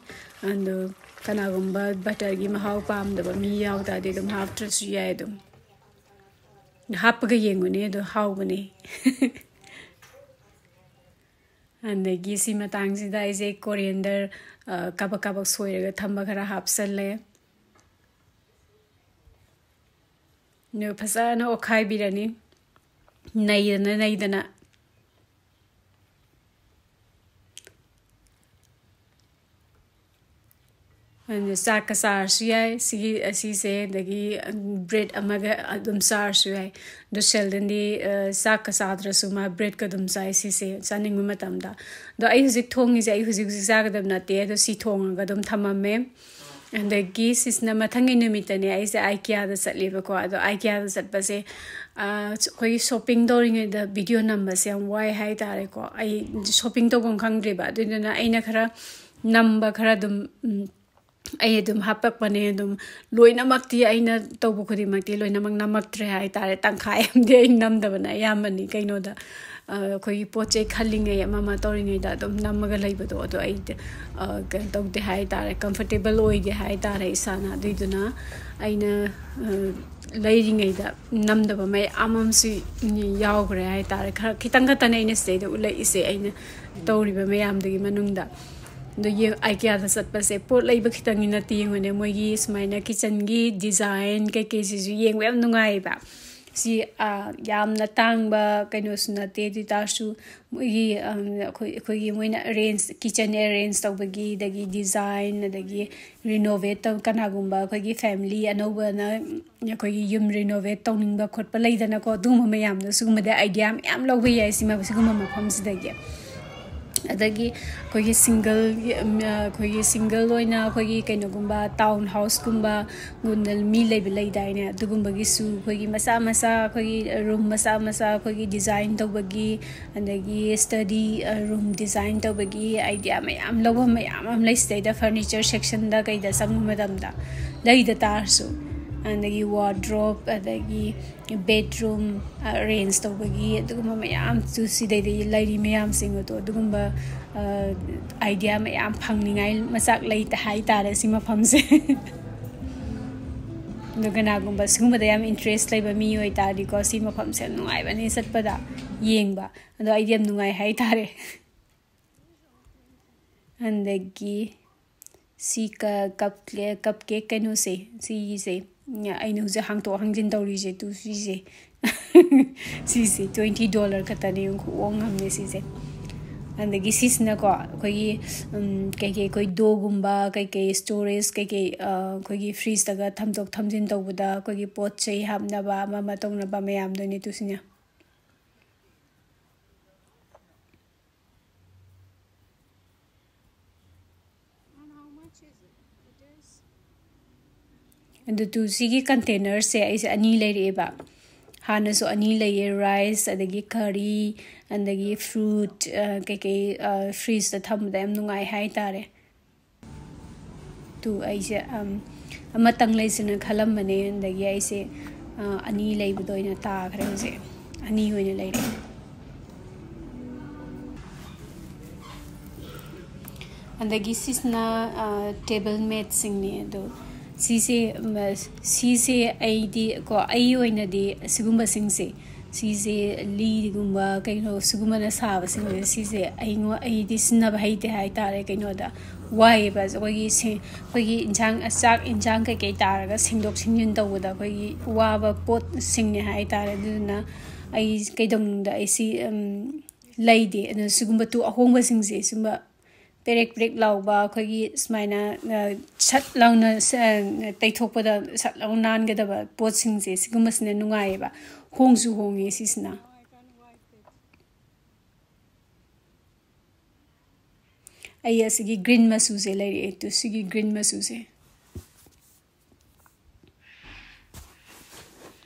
ꯑꯗꯣ ꯀꯅꯥꯒꯨꯝꯕ butterꯒꯤ ꯃꯍꯥꯎ ꯄꯥꯝꯗꯕ ꯃꯤ ꯌꯥꯎ ꯇꯥꯔꯗꯤ ꯑꯗꯨꯝ ꯍꯥꯞꯇ꯭ꯔꯁꯨ ꯌꯥꯏ꯫ ꯑꯗꯨꯝ ꯍꯥꯞꯄꯒ ꯌꯦꯡꯉꯨꯅꯦ, ꯑꯗꯣ ꯍꯥꯎꯕꯅꯦ꯫ ꯑꯗꯒꯤ ꯁꯤ ꯃꯇꯥꯡꯁꯤꯗ ꯑꯩꯁꯦ coriander, ꯑ, ꯀꯥꯕꯛ ꯀꯥꯕꯛ ꯁꯣꯏꯔꯒ ꯊꯝꯕ ꯈꯔ ꯍꯥꯞꯆꯜꯂꯦ꯫ ꯑꯗꯨꯒ ꯐꯖꯅ ꯑꯣꯠꯈꯥꯏꯕꯤꯔꯅꯤ, ꯅꯩꯗꯅ ꯅꯩꯗꯅ꯫ ꯑꯗꯨꯅ ꯆꯥꯛꯀ ꯆꯥꯔꯁꯨ ꯌꯥꯏ ꯁꯤꯒꯤ, ꯑꯁꯤꯁꯦ, ꯑꯗꯒꯤ, ꯎꯝ, bread ꯑꯃꯒ ꯑꯗꯨꯝ ꯆꯥꯔꯁꯨ ꯌꯥꯏ꯫ ꯑꯗꯣ ꯁꯦꯜꯗꯟꯗꯤ, ꯑ, ꯆꯥꯛꯀ ꯆꯥꯗ꯭ꯔꯁꯨ ꯃꯥ breadꯀ ꯑꯗꯨꯝ ꯆꯥꯏ ꯁꯤꯁꯦ ꯆꯥꯅꯤꯡꯕ ꯃꯇꯝꯗ꯫ ꯑꯗꯣ ꯑꯩ ꯍꯧꯖꯤꯛ ꯊꯣꯡꯉꯤꯁꯦ ꯑꯩ ꯍꯧꯖꯤꯛ ꯍꯧꯖꯤꯛ ꯆꯥꯒꯗꯕ ꯅꯠꯇꯦ, ꯑꯗꯣ ꯁꯤ ꯊꯣꯡꯉꯒ ꯑꯗꯨꯝ ꯊꯝꯃꯝꯃꯦ꯫ ꯑꯗꯒꯤ ꯁꯤꯁꯤꯅ ꯃꯊꯪꯒꯤ ꯅꯨꯃꯤꯠꯇꯅꯦ ꯑꯩꯁꯦ IKEAꯗ ꯆꯠꯂꯦꯕꯀꯣ꯫ ꯑꯗꯣ IKEAꯗ ꯆꯠꯄꯁꯦ, ꯑ, ꯑꯩꯈꯣꯏꯒꯤ shopping ꯇꯧꯔꯤꯉꯩꯗ video ꯅꯝꯕꯁꯦ ꯌꯥꯝ ꯋꯥꯏ ꯍꯥꯏꯇꯥꯔꯦꯀꯣ꯫ ꯑꯩ shopping ꯇꯧꯐꯝ ꯈꯪꯗ꯭ꯔꯤꯕ, ꯑꯗꯨꯗꯨꯅ ꯑꯩꯅ ꯈꯔ ꯅꯝꯕ ꯈꯔ ꯑꯗꯨꯝ, ꯎꯝ, ꯑꯩ ꯑꯗꯨꯝ ꯍꯥꯞꯄꯛꯄꯅꯦ꯫ ꯑꯗꯨꯝ ꯂꯣꯏꯅꯃꯛꯇꯤ ꯑꯩꯅ ꯇꯧꯕ ꯈꯨꯗꯤꯡꯃꯛꯇꯤ ꯂꯣꯏꯅꯃꯛ ꯅꯝꯃꯛꯇ꯭ꯔꯦ ꯍꯥꯏꯇꯥꯔꯦ꯫ ꯇꯪꯈꯥꯏ ꯑꯃꯗꯤ ꯑꯩ ꯅꯝꯗꯕꯅ ꯑꯌꯥꯝꯕꯅꯤ꯫ ꯀꯩꯅꯣꯗ, ꯑ, ꯑꯩꯈꯣꯏꯒꯤ ꯄꯣꯠ ꯆꯩ ꯈꯜꯂꯤꯉꯩ, ꯑꯃ ꯑꯃ ꯇꯧꯔꯤꯉꯩꯗ ꯑꯗꯨꯝ ꯅꯝꯃꯒ ꯂꯩꯕꯗꯣ, ꯑꯗꯣ ꯑꯩꯗꯤ, ꯑ, ꯀꯩꯅꯣ ꯇꯧꯗꯦ ꯍꯥꯏꯇꯥꯔꯦ, comfortable ꯑꯣꯏꯗꯦ ꯍꯥꯏꯇꯥꯔꯦ ꯏꯁꯥꯅ꯫ ꯑꯗꯨꯏꯗꯨꯅ ꯑꯩꯅ, ꯑ, ꯂꯩꯔꯤꯉꯩꯗ ꯅꯝꯗꯕ ꯃꯌꯥꯝ ꯑꯃꯁꯨ ꯌꯥꯎꯈ꯭ꯔꯦ ꯍꯥꯏꯇꯥꯔꯦ꯫ ꯈꯔ ꯈꯤꯇꯪ ꯈꯛꯇꯅꯦ ꯑꯩꯅ ꯁꯤꯗꯩꯗ ꯎꯠꯂꯛꯏꯁꯦ, ꯑꯩꯅ ꯇꯧꯔꯤꯕ ꯃꯌꯥꯝꯗꯨꯒꯤ ꯃꯅꯨꯡꯗ꯫ ꯑꯗꯣ ꯌꯦꯡ-, IKEAꯗ ꯆꯠꯄꯁꯦ ꯄꯣꯠ ꯂꯩꯕ ꯈꯤꯇꯪꯒꯤ ꯅꯠꯇꯦ, ꯌꯦꯡꯉꯨꯅꯦ, ꯃꯣꯏꯒꯤ ꯁꯨꯃꯥꯏꯅ kitchenꯒꯤ design ꯀꯩꯀꯩꯁꯤꯁꯨ ꯌꯦꯡꯕ ꯌꯥꯝ ꯅꯨꯡꯉꯥꯏꯌꯦꯕ꯫ ꯁꯤ, ꯑ, ꯌꯥꯝꯅ ꯇꯥꯡꯕ ꯀꯩꯅꯣꯁꯨ ꯅꯠꯇꯦ, ꯑꯗꯨ ꯑꯣꯏ ꯇꯥꯔꯁꯨ ꯃꯣꯏꯒꯤ, ꯑꯝ, ꯑꯩꯈꯣꯏ, ꯑꯩꯈꯣꯏꯒꯤ ꯃꯣꯏꯅ arrange, kitchen arrange ꯇꯧꯕꯒꯤ, ꯑꯗꯒꯤ design, ꯑꯗꯒꯤ renovate ꯇꯧ-, ꯀꯅꯥꯒꯨꯝꯕ ꯑꯩꯈꯣꯏꯒꯤ family ꯑꯅꯧꯕꯅ ꯑꯩꯈꯣꯏꯒꯤ ꯌꯨꯝ renovate ꯇꯧꯅꯤꯡꯕ ꯈꯣꯠꯄ ꯂꯩꯗꯅꯀꯣ, ꯑꯗꯨꯒꯨꯝꯕ ꯃꯌꯥꯝꯗꯣ, ꯁꯤꯒꯨꯝꯕꯗ idea ꯃꯌꯥꯝ ꯂꯧꯕ ꯌꯥꯏ ꯁꯤꯃ-, ꯁꯤꯒꯨꯝꯕ ꯃꯐꯝꯁꯤꯗꯒꯤ꯫ ꯑꯗꯒꯤ ꯑꯩꯈꯣꯏꯒꯤ single, ꯎꯝ, ꯑꯩꯈꯣꯏꯒꯤ single ꯑꯣꯏꯅ ꯑꯩꯈꯣꯏꯒꯤ ꯀꯩꯅꯣꯒꯨꯝꯕ, town houseꯀꯨꯝꯕ ꯒꯨꯝꯗ ꯃꯤ ꯂꯩꯕ ꯂꯩꯗꯥꯏꯅꯦ, ꯑꯗꯨꯒꯨꯝꯕꯒꯤꯁꯨ ꯑꯩꯈꯣꯏꯒꯤ ꯃꯆꯥ ꯃꯆꯥ, ꯑꯩꯈꯣꯏꯒꯤ room ꯃꯆꯥ ꯃꯆꯥ ꯑꯩꯈꯣꯏꯒꯤ design ꯇꯧꯕꯒꯤ, ꯑꯗꯒꯤ study, ꯑ, room design ꯇꯧꯕꯒꯤ idea ꯃꯌꯥꯝ ꯂꯧꯐꯝ ꯃꯌꯥꯝ ꯑꯃ ꯂꯩ ꯁꯤꯗꯩꯗ, furniture sectionꯗ ꯀꯩꯗ ꯆꯪꯕ ꯃꯇꯝꯗ ꯂꯩꯗ ꯇꯥꯔꯁꯨ, ꯑꯗꯒꯤ wardrobe, ꯑꯗꯒꯤ bedroom, ꯑ, arrange ꯇꯧꯕꯒꯤ ꯑꯗꯨꯒꯨꯝꯕ ꯃꯌꯥꯝꯁꯨ ꯁꯤꯗꯩꯗ ꯂꯩꯔꯤ ꯃꯌꯥꯝꯁꯤꯡ ꯑꯗꯣ, ꯑꯗꯨꯒꯨꯝꯕ, ꯑ, idea ꯃꯌꯥꯝ ꯐꯪꯅꯤꯡꯉꯥꯏ ꯃꯆꯥꯛ ꯂꯩꯇ ꯍꯥꯏꯇꯥꯔꯦ ꯁꯤ ꯃꯐꯝꯁꯦ꯫ ꯑꯗꯣ ꯀꯅꯥꯒꯨꯝꯕ ꯁꯤꯒꯨꯝꯕꯗ ꯌꯥꯝ interest ꯂꯩꯕ ꯃꯤ ꯑꯣꯏꯇꯥꯔꯗꯤꯀꯣ, ꯁꯤ ꯃꯐꯝꯁꯦ ꯌꯥꯝ ꯅꯨꯡꯉꯥꯏꯕꯅꯦ ꯆꯠꯄꯗ, ꯌꯦꯡꯕ꯫ ꯑꯗꯣ ꯑꯩꯗꯤ ꯌꯥꯝ ꯅꯨꯡꯉꯥꯏ ꯍꯥꯏꯇꯥꯔꯦ꯫ ꯑꯗꯒꯤ ꯁꯤ ꯀꯞ ꯀꯞ ꯀꯦꯛ ꯀꯩꯅꯣꯁꯦ, ꯁꯤꯒꯤꯁꯦ, ꯑꯩꯅ ꯍꯧꯖꯤꯛ ꯍꯥꯡꯇꯣꯛ ꯍꯥꯡꯖꯤꯟ ꯇꯧꯔꯤꯁꯦ, ꯇꯨ ꯁꯤꯁꯦ꯫ ꯁꯤꯁꯦ ꯇ꯭ꯋꯦꯟꯇꯤ ꯗꯣꯂꯔ ꯈꯛꯇꯅꯦ, ꯈꯨꯍꯣꯡ ꯑꯃꯅꯦ ꯁꯤꯁꯦ꯫ ꯑꯗꯒꯤ ꯁꯤꯁꯤꯅꯀꯣ, ꯑꯩꯈꯣꯏꯒꯤ, ꯎꯝ, ꯀꯩꯀꯩ, ꯑꯩꯈꯣꯏ ꯗꯣꯒꯨꯝꯕ, ꯀꯩꯀꯩ ꯁ꯭ꯇꯣꯔꯦꯖ, ꯀꯩꯀꯩ, ꯑ, ꯑꯩꯈꯣꯏꯒꯤ ꯐ꯭ꯔꯤꯖꯇꯒ ꯊꯝꯗꯣꯛ ꯊꯝꯖꯤꯟ ꯇꯧꯕꯗ ꯑꯩꯈꯣꯏꯒꯤ ꯄꯣꯠ ꯆꯩ ꯍꯥꯞꯅꯕ, ꯑꯃ ꯑꯃ ꯇꯧꯅꯕ ꯃꯌꯥꯝꯗꯨꯅꯦ ꯇꯨꯁꯤꯅ꯫ ꯑꯗꯨ ꯇꯨ ꯁꯤꯒꯤ ꯀꯟꯇꯦꯅꯔꯁꯦ ꯑꯩꯁꯦ ꯑꯅꯤ ꯂꯩꯔꯛꯑꯦꯕ꯫ ꯍꯥꯟꯅꯁꯨ ꯑꯅꯤ ꯂꯩꯌꯦ, ꯔꯥꯏꯁ, ꯑꯗꯒꯤ ꯀꯔꯤ, ꯑꯗꯒꯤ ꯐ꯭ꯔꯨꯠ, ꯑ, ꯀꯩꯀꯩ, ꯑ, ꯐ꯭ꯔꯤꯖꯇ ꯊꯝꯕꯗ ꯌꯥꯝ ꯅꯨꯡꯉꯥꯏ ꯍꯥꯏꯇꯥꯔꯦ꯫ ꯇꯨ ꯑꯩꯁꯦ, ꯑꯝ, ꯑꯃꯇꯪ ꯂꯩꯁꯤꯅ ꯈꯜꯂꯝꯕꯅꯦ, ꯑꯗꯒꯤ ꯑꯩꯁꯦ, ꯑ, ꯑꯅꯤ ꯂꯩꯕꯗ ꯑꯣꯏꯅ ꯇꯥꯈ꯭ꯔꯦ ꯍꯧꯖꯤꯛ꯫ ꯑꯅꯤ ꯑꯣꯏꯅ ꯂꯩꯔꯦ꯫ ꯑꯗꯒꯤ ꯁꯤꯁꯤꯅ, ꯑ, ꯇꯦꯕꯜ ꯃꯦꯠꯁꯤꯡꯅꯦ꯫ ꯑꯗꯣ ꯁꯤꯁꯦ, ꯃ-, ꯁꯤꯁꯦ ꯑꯩꯗꯤ ꯀꯣ, ꯑꯩ ꯑꯣꯏꯅꯗꯤ ꯑꯁꯤꯒꯨꯝꯕꯁꯤꯡꯁꯦ, ꯁꯤꯁꯦ ꯂꯤꯒꯨꯝꯕ ꯀꯩꯅꯣ ꯁꯤꯒꯨꯝꯕꯅ ꯁꯥꯕꯁꯤꯡꯁꯦ, ꯁꯤꯁꯦ ꯑꯩꯉꯣ-, ꯑꯩꯗꯤ ꯁꯤꯖꯤꯟꯅꯕ ꯍꯩꯇꯦ ꯍꯥꯏꯇꯥꯔꯦ꯫ ꯀꯩꯅꯣꯗ ꯋꯥꯏꯌꯦꯕ, ꯑꯩꯈꯣꯏꯒꯤ ꯁꯦ-, ꯑꯩꯈꯣꯏꯒꯤ ꯏꯟꯁꯥꯡ, ꯆꯥꯛ ꯏꯟꯁꯥꯡ ꯀꯩꯀꯩ ꯇꯥꯔꯒ ꯁꯦꯡꯗꯣꯛ ꯁꯦꯡꯖꯤꯟ ꯇꯧꯕꯗ ꯑꯩꯈꯣꯏꯒꯤ ꯋꯥꯕ ꯄꯣꯠꯁꯤꯡꯅꯦ ꯍꯥꯏꯇꯥꯔꯦ꯫ ꯑꯗꯨꯗꯨꯅ ꯑꯩ ꯀꯩꯗꯧꯅꯨꯡꯗ ꯑꯩ ꯁꯤ, ꯎꯝ, ꯂꯩꯗꯦ꯫ ꯑꯗꯨꯅ ꯁꯤꯒꯨꯝꯕ ꯇꯨ ꯑꯍꯣꯡꯕꯁꯤꯡꯁꯦ, ꯁꯤꯒꯨꯝꯕ ꯄꯦꯔꯦꯛ ꯄꯦꯔꯦꯛ ꯂꯥꯎꯕ, ꯑꯩꯈꯣꯏꯒꯤ ꯁꯨꯃꯥꯏꯅ, ꯑ, ꯁꯠ ꯂꯥꯎꯅ ꯁ-, ꯑ, ꯇꯩꯊꯣꯛꯄꯗ ꯁꯠ ꯂꯥꯎꯅ ꯅꯥꯟꯒꯗꯕ ꯄꯣꯠꯁꯤꯡꯁꯦ, ꯁꯤꯒꯨꯝꯕꯁꯤꯅ ꯅꯨꯡꯉꯥꯏꯌꯦꯕ꯫ ꯍꯣꯡꯁꯨ ꯍꯣꯡꯉꯦ ꯁꯤꯁꯤꯅ꯫ ꯑꯩ ꯑꯁꯤꯒꯤ ꯒ꯭ꯔꯤꯟ ꯃꯆꯨꯁꯦ ꯂꯩꯔꯛꯑꯦ, ꯇꯨ ꯁꯤꯒꯤ ꯒ꯭ꯔꯤꯟ ꯃꯆꯨꯁꯦ꯫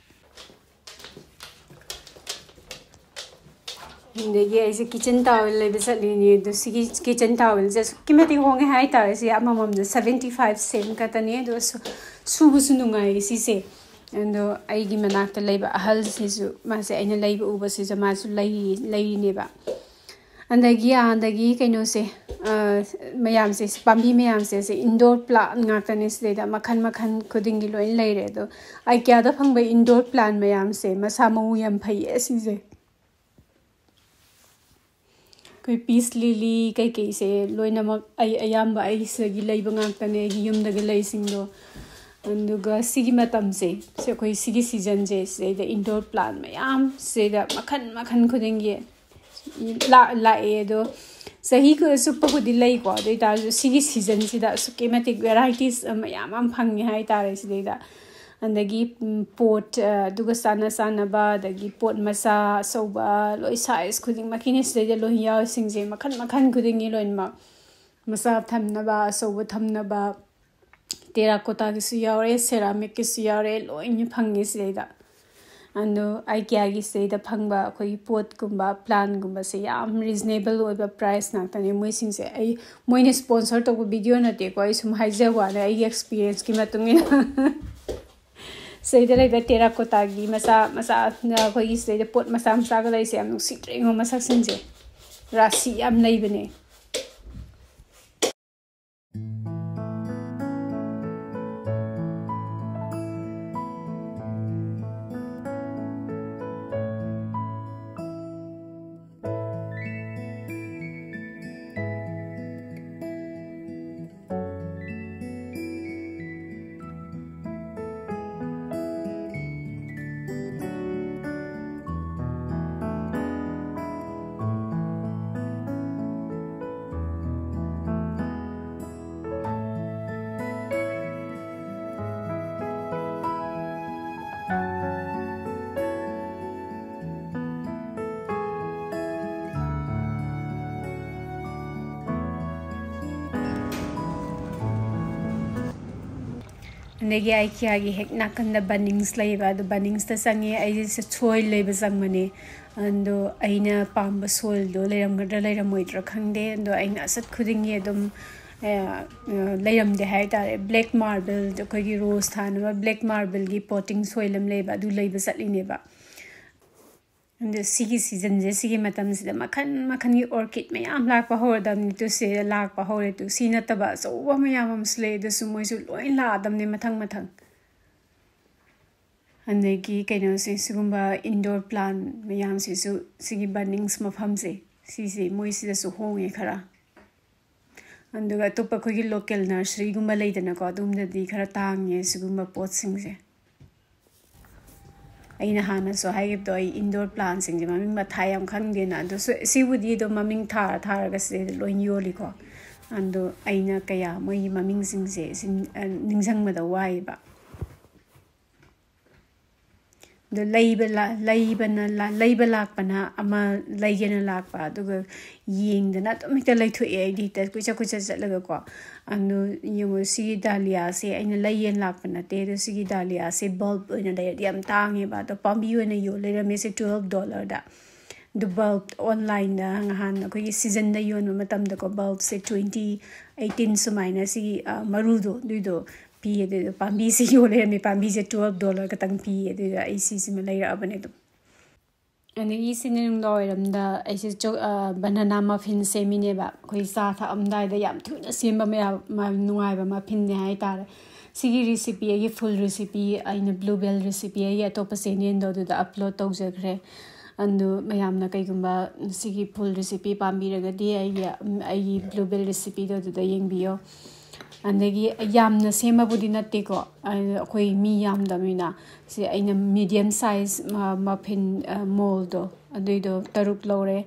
ꯑꯗꯒꯤ ꯑꯩꯁꯦ ꯀꯤꯠꯆꯟ ꯇꯥꯋꯦꯜ ꯂꯩꯕ ꯆꯠꯂꯤꯅꯦ꯫ ꯑꯗꯣ ꯁꯤꯒꯤ ꯀꯤꯠꯆꯟ ꯇꯥꯋꯦꯜꯁꯦ ꯑꯁꯨꯛꯀꯤ ꯃꯇꯤꯛ ꯍꯣꯡꯉꯦ ꯍꯥꯏꯇꯥꯔꯦ꯫ ꯁꯤ ꯑꯃꯃꯝꯗ seventy five cent ꯈꯛꯇꯅꯦ꯫ ꯑꯗꯣ ꯁꯨ-, ꯁꯨꯕꯁꯨ ꯅꯨꯡꯉꯥꯏꯌꯦ ꯁꯤꯁꯦ꯫ ꯑꯗꯣ ꯑꯩꯒꯤ ꯃꯅꯥꯛꯇ ꯂꯩꯕ ꯑꯍꯜꯁꯤꯁꯨ, ꯃꯥꯁꯦ ꯑꯩꯅ ꯂꯩꯕ ꯎꯕꯁꯤꯁꯨ ꯃꯥꯁꯨ ꯂꯩꯔꯤ-, ꯂꯩꯔꯤꯅꯦꯕ꯫ ꯑꯗꯒꯤ ꯑꯥꯗꯒꯤ ꯀꯩꯅꯣꯁꯦ, ꯑ, ꯃꯌꯥꯝꯁꯦ, ꯁꯤ ꯄꯥꯝꯕꯤ ꯃꯌꯥꯝꯁꯦ, ꯁꯤ indoor plant ꯉꯥꯛꯇꯅꯦ꯫ ꯁꯤꯗꯩꯗ ꯃꯈꯜ ꯃꯈꯜ ꯈꯨꯗꯤꯡꯒꯤ ꯂꯣꯏ ꯂꯩꯔꯦ꯫ ꯑꯗꯣ IKEAꯗ ꯐꯪꯕ indoor plant ꯃꯌꯥꯝꯁꯦ ꯃꯁꯥ ꯃꯎ ꯌꯥꯝ ꯐꯩꯌꯦ ꯁꯤꯁꯦ꯫ ꯑꯩꯈꯣꯏ ꯄꯤꯁ ꯂꯤꯂꯤ ꯀꯩꯀꯩꯁꯦ ꯂꯣꯏꯅꯃꯛ ꯑꯩ ꯑꯌꯥꯝꯕ ꯑꯩ ꯁꯤꯗꯒꯤ ꯂꯩꯕ ꯉꯥꯛꯇꯅꯦ, ꯑꯩꯒꯤ ꯌꯨꯝꯗꯒꯤ ꯂꯩꯁꯤꯡꯗꯣ꯫ ꯑꯗꯨꯒ ꯁꯤꯒꯤ ꯃꯇꯝꯁꯦ, ꯁꯤ ꯑꯩꯈꯣꯏ ꯁꯤꯒꯤ ꯁꯤꯖꯟꯁꯦ, ꯁꯤꯗꯩꯗ ꯏꯟꯗꯣꯔ ꯄ꯭ꯂꯥꯟ ꯃꯌꯥꯝ ꯁꯤꯗꯩꯗ ꯃꯈꯜ ꯃꯈꯜ ꯈꯨꯗꯤꯡꯒꯤ ꯂꯥꯛ-, ꯂꯥꯛꯑꯦ꯫ ꯑꯗꯣ ꯆꯍꯤ ꯈꯨ-, ꯆꯨꯞꯄꯕꯨꯗꯤ ꯂꯩꯀꯣ, ꯑꯗꯨ ꯑꯣꯏ ꯇꯥꯔꯁꯨ ꯁꯤꯒꯤ ꯁꯤꯖꯟꯁꯤꯗ ꯑꯁꯨꯛꯀꯤ ꯃꯇꯤꯛ ꯚꯦꯔꯥꯏꯇꯤꯁ ꯃꯌꯥꯝ ꯑꯃ ꯐꯪꯉꯦ ꯍꯥꯏꯇꯥꯔꯦ ꯁꯤꯗꯩꯗ꯫ ꯑꯗꯒꯤ, ꯎꯝ, ꯄꯣꯠ, ꯑ, ꯑꯗꯨꯒ ꯆꯥꯟꯅ ꯆꯥꯟꯅꯕ, ꯑꯗꯒꯤ ꯄꯣꯠ ꯃꯆꯥ ꯑꯆꯧꯕ, ꯂꯣꯏ ꯁꯥꯏꯖ ꯈꯨꯗꯤꯡꯃꯛꯀꯤꯅꯦ ꯁꯤꯗꯩꯗ ꯂꯣꯏ ꯌꯥꯎꯔꯤꯁꯤꯡꯁꯦ, ꯃꯈꯜ ꯃꯈꯜ ꯈꯨꯗꯤꯡꯒꯤ ꯂꯣꯏꯅꯃꯛ꯫ ꯃꯆꯥ ꯊꯝꯅꯕ, ꯑꯆꯧꯕ ꯊꯝꯅꯕ, ꯇꯦꯔꯥꯀꯣꯇꯥꯒꯤꯁꯨ ꯌꯥꯎꯔꯦ, ꯁꯦꯔꯥꯃꯤꯛꯀꯤꯁꯨ ꯌꯥꯎꯔꯦ, ꯂꯣꯏꯅ ꯐꯪꯉꯦ ꯁꯤꯗꯩꯗ꯫ ꯑꯗꯣ ꯑꯥꯏꯀꯤꯌꯥꯒꯤ ꯁꯤꯗꯩꯗ ꯐꯪꯕ ꯑꯩꯈꯣꯏꯒꯤ ꯄꯣꯠꯀꯨꯝꯕ, ꯄ꯭ꯂꯥꯟꯒꯨꯝꯕꯁꯦ ꯌꯥꯝ ꯔꯤꯖꯅꯦꯕꯜ ꯑꯣꯏꯕ ꯄ꯭ꯔꯥꯏꯁ ꯉꯥꯛꯇꯅꯦ ꯃꯣꯏꯁꯤꯡꯁꯦ꯫ ꯑꯩ, ꯃꯣꯏꯅ ꯁ꯭ꯄꯣꯟꯁꯔ ꯇꯧꯕ ꯚꯤꯗꯤꯑꯣ ꯅꯠꯇꯦꯀꯣ, ꯑꯩ ꯁꯨꯝ ꯍꯥꯏꯖꯕ ꯋꯥꯅꯦ, ꯑꯩꯒꯤ ꯑꯦꯛꯁꯄꯤꯔꯤꯌꯦꯟꯁꯀꯤ ꯃꯇꯨꯡ ꯏꯟꯅ꯫ ꯁꯤꯗꯩꯗ ꯂꯩꯕ ꯇꯦꯔꯥꯀꯣꯇꯥꯒꯤ ꯃꯆꯥ ꯃꯆꯥ, ꯑꯩꯈꯣꯏꯒꯤ ꯁꯤꯗꯩꯗ ꯄꯣꯠ ꯃꯆꯥ ꯃꯆꯥꯒ ꯂꯩꯔꯤꯁꯦ ꯌꯥꯝ ꯅꯨꯡꯁꯤꯗ꯭ꯔꯦ ꯌꯦꯡꯉꯣ ꯃꯁꯛꯁꯤꯡꯁꯦ꯫ ꯔꯥꯁꯤ ꯌꯥꯝ ꯂꯩꯕꯅꯦ꯫ ꯑꯗꯒꯤ ꯑꯥꯏꯀꯤꯌꯥꯒꯤ ꯍꯦꯛ ꯅꯥꯀꯟꯗ ꯕꯅꯤꯡꯁ ꯂꯩꯌꯦꯕ, ꯑꯗꯣ ꯕꯅꯤꯡꯁꯇ ꯆꯪꯉꯦ꯫ ꯑꯩꯁꯦ ꯁꯣꯏꯜ ꯂꯩꯕ ꯆꯪꯕꯅꯦ꯫ ꯑꯗꯣ ꯑꯩꯅ ꯄꯥꯝꯕ ꯁꯣꯏꯜꯗꯣ ꯂꯩꯔꯝꯒꯗ꯭ꯔꯥ ꯂꯩꯔꯝꯃꯣꯏꯗ꯭ꯔꯥ ꯈꯪꯗꯦ꯫ ꯑꯗꯣ ꯑꯩꯅ ꯆꯠ ꯈꯨꯗꯤꯡꯒꯤ ꯑꯗꯨꯝ, ꯑ, ꯑ, ꯂꯩꯔꯝꯗꯦ ꯍꯥꯏꯇꯥꯔꯦ꯫ ꯕ꯭ꯂꯦꯛ ꯃꯥꯔꯕꯜ, ꯑꯩꯈꯣꯏꯒꯤ ꯔꯣꯁ ꯊꯥꯅꯕ ꯕ꯭ꯂꯦꯛ ꯃꯥꯔꯕꯜꯒꯤ ꯄꯣꯇꯤꯡ ꯁꯣꯏꯜ ꯑꯃ ꯂꯩꯕ, ꯑꯗꯨ ꯂꯩꯕ ꯆꯠꯂꯤꯅꯦꯕ꯫ ꯑꯗꯣ ꯁꯤꯒꯤ ꯁꯤꯖꯟꯁꯦ, ꯁꯤꯒꯤ ꯃꯇꯝꯁꯤꯗ ꯃꯈꯜ ꯃꯈꯜꯒꯤ ꯑꯣꯔꯀꯤꯗ ꯃꯌꯥꯝ ꯂꯥꯛꯄ ꯍꯧꯔꯗꯕꯅꯤ꯫ ꯇꯨ ꯁꯤꯗ ꯂꯥꯛꯄ ꯍꯧꯔꯦ꯫ ꯇꯨ ꯁꯤ ꯅꯠꯇꯕ ꯑꯆꯧꯕ ꯃꯌꯥꯝ ꯑꯃꯁꯨ ꯂꯩ, ꯑꯗꯨꯁꯨ ꯃꯣꯏꯁꯨ ꯂꯣꯏ ꯂꯥꯛꯑꯗꯕꯅꯦ ꯃꯊꯪ ꯃꯊꯪ꯫ ꯑꯗꯒꯤ ꯀꯩꯅꯣꯁꯦ, ꯁꯤꯒꯨꯝꯕ ꯏꯟꯗꯣꯔ ꯄ꯭ꯂꯥꯟ ꯃꯌꯥꯝꯁꯤꯁꯨ ꯁꯤꯒꯤ ꯕꯅꯤꯡꯁ ꯃꯐꯝꯁꯦ, ꯁꯤꯁꯦ ꯃꯣꯏꯁꯤꯗꯁꯨ ꯍꯣꯡꯉꯦ ꯈꯔ꯫ ꯑꯗꯨꯒ ꯑꯇꯣꯞꯄ ꯑꯩꯈꯣꯏꯒꯤ local nurseryꯒꯨꯝꯕ ꯂꯩꯗꯅꯀꯣ, ꯑꯗꯨꯝꯗꯗꯤ ꯈꯔ ꯇꯥꯡꯉꯦ ꯁꯤꯒꯨꯝꯕ ꯄꯣꯠꯁꯤꯡꯁꯦ꯫ ꯑꯩꯅ ꯍꯥꯟꯅꯁꯨ ꯍꯥꯏꯈꯤꯕꯗꯣ, ꯑꯩ indoor plantꯁꯤꯡꯁꯦ ꯃꯃꯤꯡ ꯃꯊꯥ ꯌꯥꯝ ꯈꯪꯗꯦꯅ꯫ ꯑꯗꯨ ꯁꯤ-, ꯁꯤꯕꯨꯗꯤ ꯑꯗꯨꯝ ꯃꯃꯤꯡ ꯊꯥꯔ ꯊꯥꯔꯒ ꯁꯤꯗꯩꯗ ꯂꯣꯏ ꯌꯣꯜꯂꯤꯀꯣ꯫ ꯑꯗꯣ ꯑꯩꯅ ꯀꯌꯥ ꯃꯣꯏꯒꯤ ꯃꯃꯤꯡꯁꯤꯡꯁꯦ ꯁꯤꯡ-, ꯑ, ꯅꯤꯡꯁꯤꯡꯕꯗ ꯋꯥꯏꯌꯦꯕ꯫ ꯑꯗꯣ ꯂꯩꯕ ꯂꯥ-, ꯂꯩꯕꯅ ꯂꯥ-, ꯂꯩꯕ ꯂꯥꯛꯄꯅ ꯑꯃ ꯂꯩꯒꯦꯅ ꯂꯥꯛꯄ, ꯑꯗꯨꯒ ꯌꯦꯡꯗꯅ ꯑꯗꯨꯝ ꯍꯦꯛꯇ ꯂꯩꯊꯣꯛꯑꯦ ꯑꯩꯗꯤ, ꯍꯦꯛꯇ ꯀꯣꯏꯆꯠ ꯀꯣꯏꯆꯠ ꯆꯠꯂꯒꯀꯣ꯫ ꯑꯗꯣ ꯌꯦꯡꯉꯣ, ꯁꯤꯒꯤ dahliaꯁꯦ ꯑꯩꯅ ꯂꯩꯌꯦꯅ ꯂꯥꯛꯄ ꯅꯠꯇꯦ, ꯑꯗꯣ ꯁꯤꯒꯤ dahliaꯁꯦ bulb ꯑꯣꯏꯅ ꯂꯩꯔꯗꯤ ꯌꯥꯝ ꯇꯥꯡꯉꯦꯕ, ꯑꯗꯣ ꯄꯥꯝꯕꯤ ꯑꯣꯏꯅ ꯌꯣꯜ ꯂꯩꯔꯝꯃꯦ ꯁꯦ twelve dollarꯗ꯫ ꯑꯗꯨ bulb onlineꯗ ꯉꯍꯥꯟ ꯑꯩꯈꯣꯏꯒꯤ seasonꯗ ꯌꯣꯟꯕ ꯃꯇꯝꯗꯀꯣ, bulbꯁꯦ twenty, eighteen ꯁꯨꯃꯥꯏꯅ ꯁꯤꯒꯤ, ꯑ, ꯃꯔꯨꯗꯣ, ꯑꯗꯨꯏꯗꯣ ꯄꯤ꯫ ꯑꯗꯨꯏꯗꯣ ꯄꯥꯝꯕꯤꯁꯦ ꯌꯣꯜ ꯂꯩꯔꯝꯃꯦ, ꯄꯥꯝꯕꯤꯁꯦ twelve dollar ꯈꯛꯇꯪ ꯄꯤ꯫ ꯑꯗꯨꯏꯗꯣ ꯑꯩ ꯁꯤꯁꯤꯃ ꯂꯩꯔꯛꯑꯕꯅꯦ ꯑꯗꯨꯝ꯫ ꯑꯗꯒꯤ ꯁꯤꯅ ꯅꯨꯡꯗꯥꯡ ꯋꯥꯏꯔꯝꯗ ꯑꯩꯁꯦ ꯆꯣ-, ꯑ, banana muffin ꯁꯦꯝꯃꯤꯅꯦꯕ꯫ ꯑꯩꯈꯣꯏ ꯆꯥ ꯊꯛꯑꯝꯗꯥꯏꯗ ꯌꯥꯝ ꯊꯨꯅ ꯁꯦꯝꯕ ꯃꯌꯥꯝ, ꯃ-, ꯅꯨꯡꯉꯥꯏꯕ muffinꯅꯦ ꯍꯥꯏꯇꯥꯔꯦ꯫ ꯁꯤꯒꯤ recipe, ꯑꯩꯒꯤ full recipe, ꯑꯩꯅ bluebell recipe ꯑꯩꯒꯤ ꯑꯇꯣꯞꯄ channelꯗꯣ ꯑꯗꯨꯗ upload ꯇꯧꯖꯈ꯭ꯔꯦ꯫ ꯑꯗꯨ ꯃꯌꯥꯝꯅ ꯀꯩꯒꯨꯝꯕ ꯁꯤꯒꯤ full recipe ꯄꯥꯝꯕꯤꯔꯒꯗꯤ ꯑꯩꯒꯤ, ꯑꯩꯒꯤ bluebell recipeꯗꯣ ꯑꯗꯨꯗ ꯌꯦꯡꯕꯤꯌꯣ꯫ ꯑꯗꯒꯤ ꯌꯥꯝꯅ ꯁꯦꯝꯕꯕꯨꯗꯤ ꯅꯠꯇꯦꯀꯣ, ꯑꯩꯈꯣꯏ ꯃꯤ ꯌꯥꯝꯗꯕꯅꯤꯅ꯫ ꯁꯤ ꯑꯩꯅ medium size ꯃ-, muffin, ꯑ, moldꯗꯣ, ꯑꯗꯨꯏꯗꯣ ꯇꯔꯨꯛ ꯂꯧꯔꯦ꯫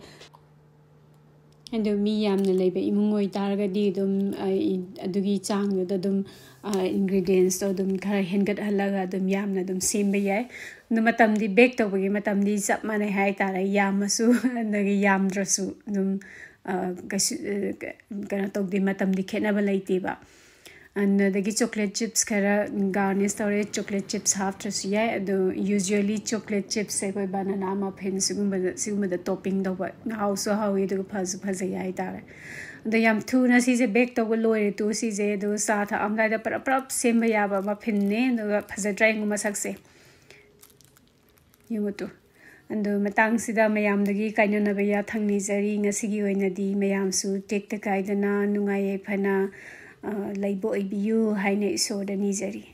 ꯑꯗꯨ ꯃꯤ ꯌꯥꯝꯅ ꯂꯩꯕ ꯏꯃꯨꯡ ꯑꯣꯏꯇꯥꯔꯒꯗꯤ ꯑꯗꯨꯝ, ꯑ, ꯏ-, ꯑꯗꯨꯒꯤ ꯆꯥꯡꯗꯨꯗ ꯑꯗꯨꯝ, ꯑ, ingredientsꯇꯣ ꯑꯗꯨꯝ ꯈꯔ ꯍꯦꯟꯒꯠꯍꯜꯂꯒ ꯑꯗꯨꯝ ꯌꯥꯝꯅ ꯑꯗꯨꯝ ꯁꯦꯝꯕ ꯌꯥꯏ꯫ ꯑꯗꯨ ꯃꯇꯝꯗꯤ, bake ꯇꯧꯕꯒꯤ ꯃꯇꯝꯗꯤ ꯆꯞ ꯃꯥꯟꯅꯩ ꯍꯥꯏꯇꯥꯔꯦ, ꯌꯥꯝꯃꯁꯨ ꯑꯗꯒꯤ ꯌꯥꯝꯗ꯭ꯔꯁꯨ ꯑꯗꯨꯝ, ꯑ, ꯀꯩꯁꯨ, ꯑ, ꯀ-, ꯀꯩꯅꯣ ꯇꯧꯗꯦ, ꯃꯇꯝꯗꯤ ꯈꯦꯠꯅꯕ ꯂꯩꯇꯦꯕ꯫ ꯑꯗꯒꯤ chocolate chips ꯈꯔ garnish ꯇꯧꯔꯦ꯫ Chocolate chips ꯍꯥꯞꯇ꯭ꯔꯁꯨ ꯌꯥꯏ, ꯑꯗꯣ usually chocolate chipsꯁꯦ ꯑꯩꯈꯣꯏ banana muffin ꯁꯤꯒꯨꯝꯕꯗ, ꯁꯤꯒꯨꯝꯕꯗ topping ꯇꯧꯕ ꯍꯥꯎꯁꯨ ꯍꯥꯎꯋꯤ, ꯑꯗꯨꯒ ꯐꯁꯨ ꯐꯖꯩ ꯍꯥꯏꯇꯥꯔꯦ꯫ ꯑꯗꯣ ꯌꯥꯝ ꯊꯨꯅ ꯁꯤꯁꯦ bake ꯇꯧꯕ ꯂꯣꯏꯔꯦ ꯇꯨ꯫ ꯁꯤꯁꯦ ꯑꯗꯨ ꯆꯥ ꯊꯛꯑꯝꯗꯥꯏꯗ ꯄꯔꯞ ꯄꯔꯞ ꯁꯦꯝꯕ ꯌꯥꯕ muffinꯅꯦ, ꯑꯗꯨꯒ ꯐꯖꯗ꯭ꯔꯥ ꯌꯦꯡꯉꯨ ꯃꯁꯛꯁꯦ꯫ ꯌꯦꯡꯉꯨ ꯇꯨ꯫ ꯑꯗꯨ ꯃꯇꯥꯡꯁꯤꯗ ꯃꯌꯥꯝꯗꯒꯤ ꯀꯥꯏꯅꯅꯕ ꯌꯥꯊꯪ ꯅꯤꯖꯔꯤ꯫ ꯉꯁꯤꯒꯤ ꯑꯣꯏꯅꯗꯤ ꯃꯌꯥꯝꯁꯨ ꯇꯦꯛꯇ ꯀꯥꯏꯗꯅ ꯅꯨꯡꯉꯥꯏ ꯌꯥꯏꯐꯅ, ꯑ, ꯂꯩꯕ ꯑꯣꯏꯕꯤꯌꯨ ꯍꯥꯏꯅ ꯏꯁꯣꯔꯗ ꯅꯤꯖꯔꯤ꯫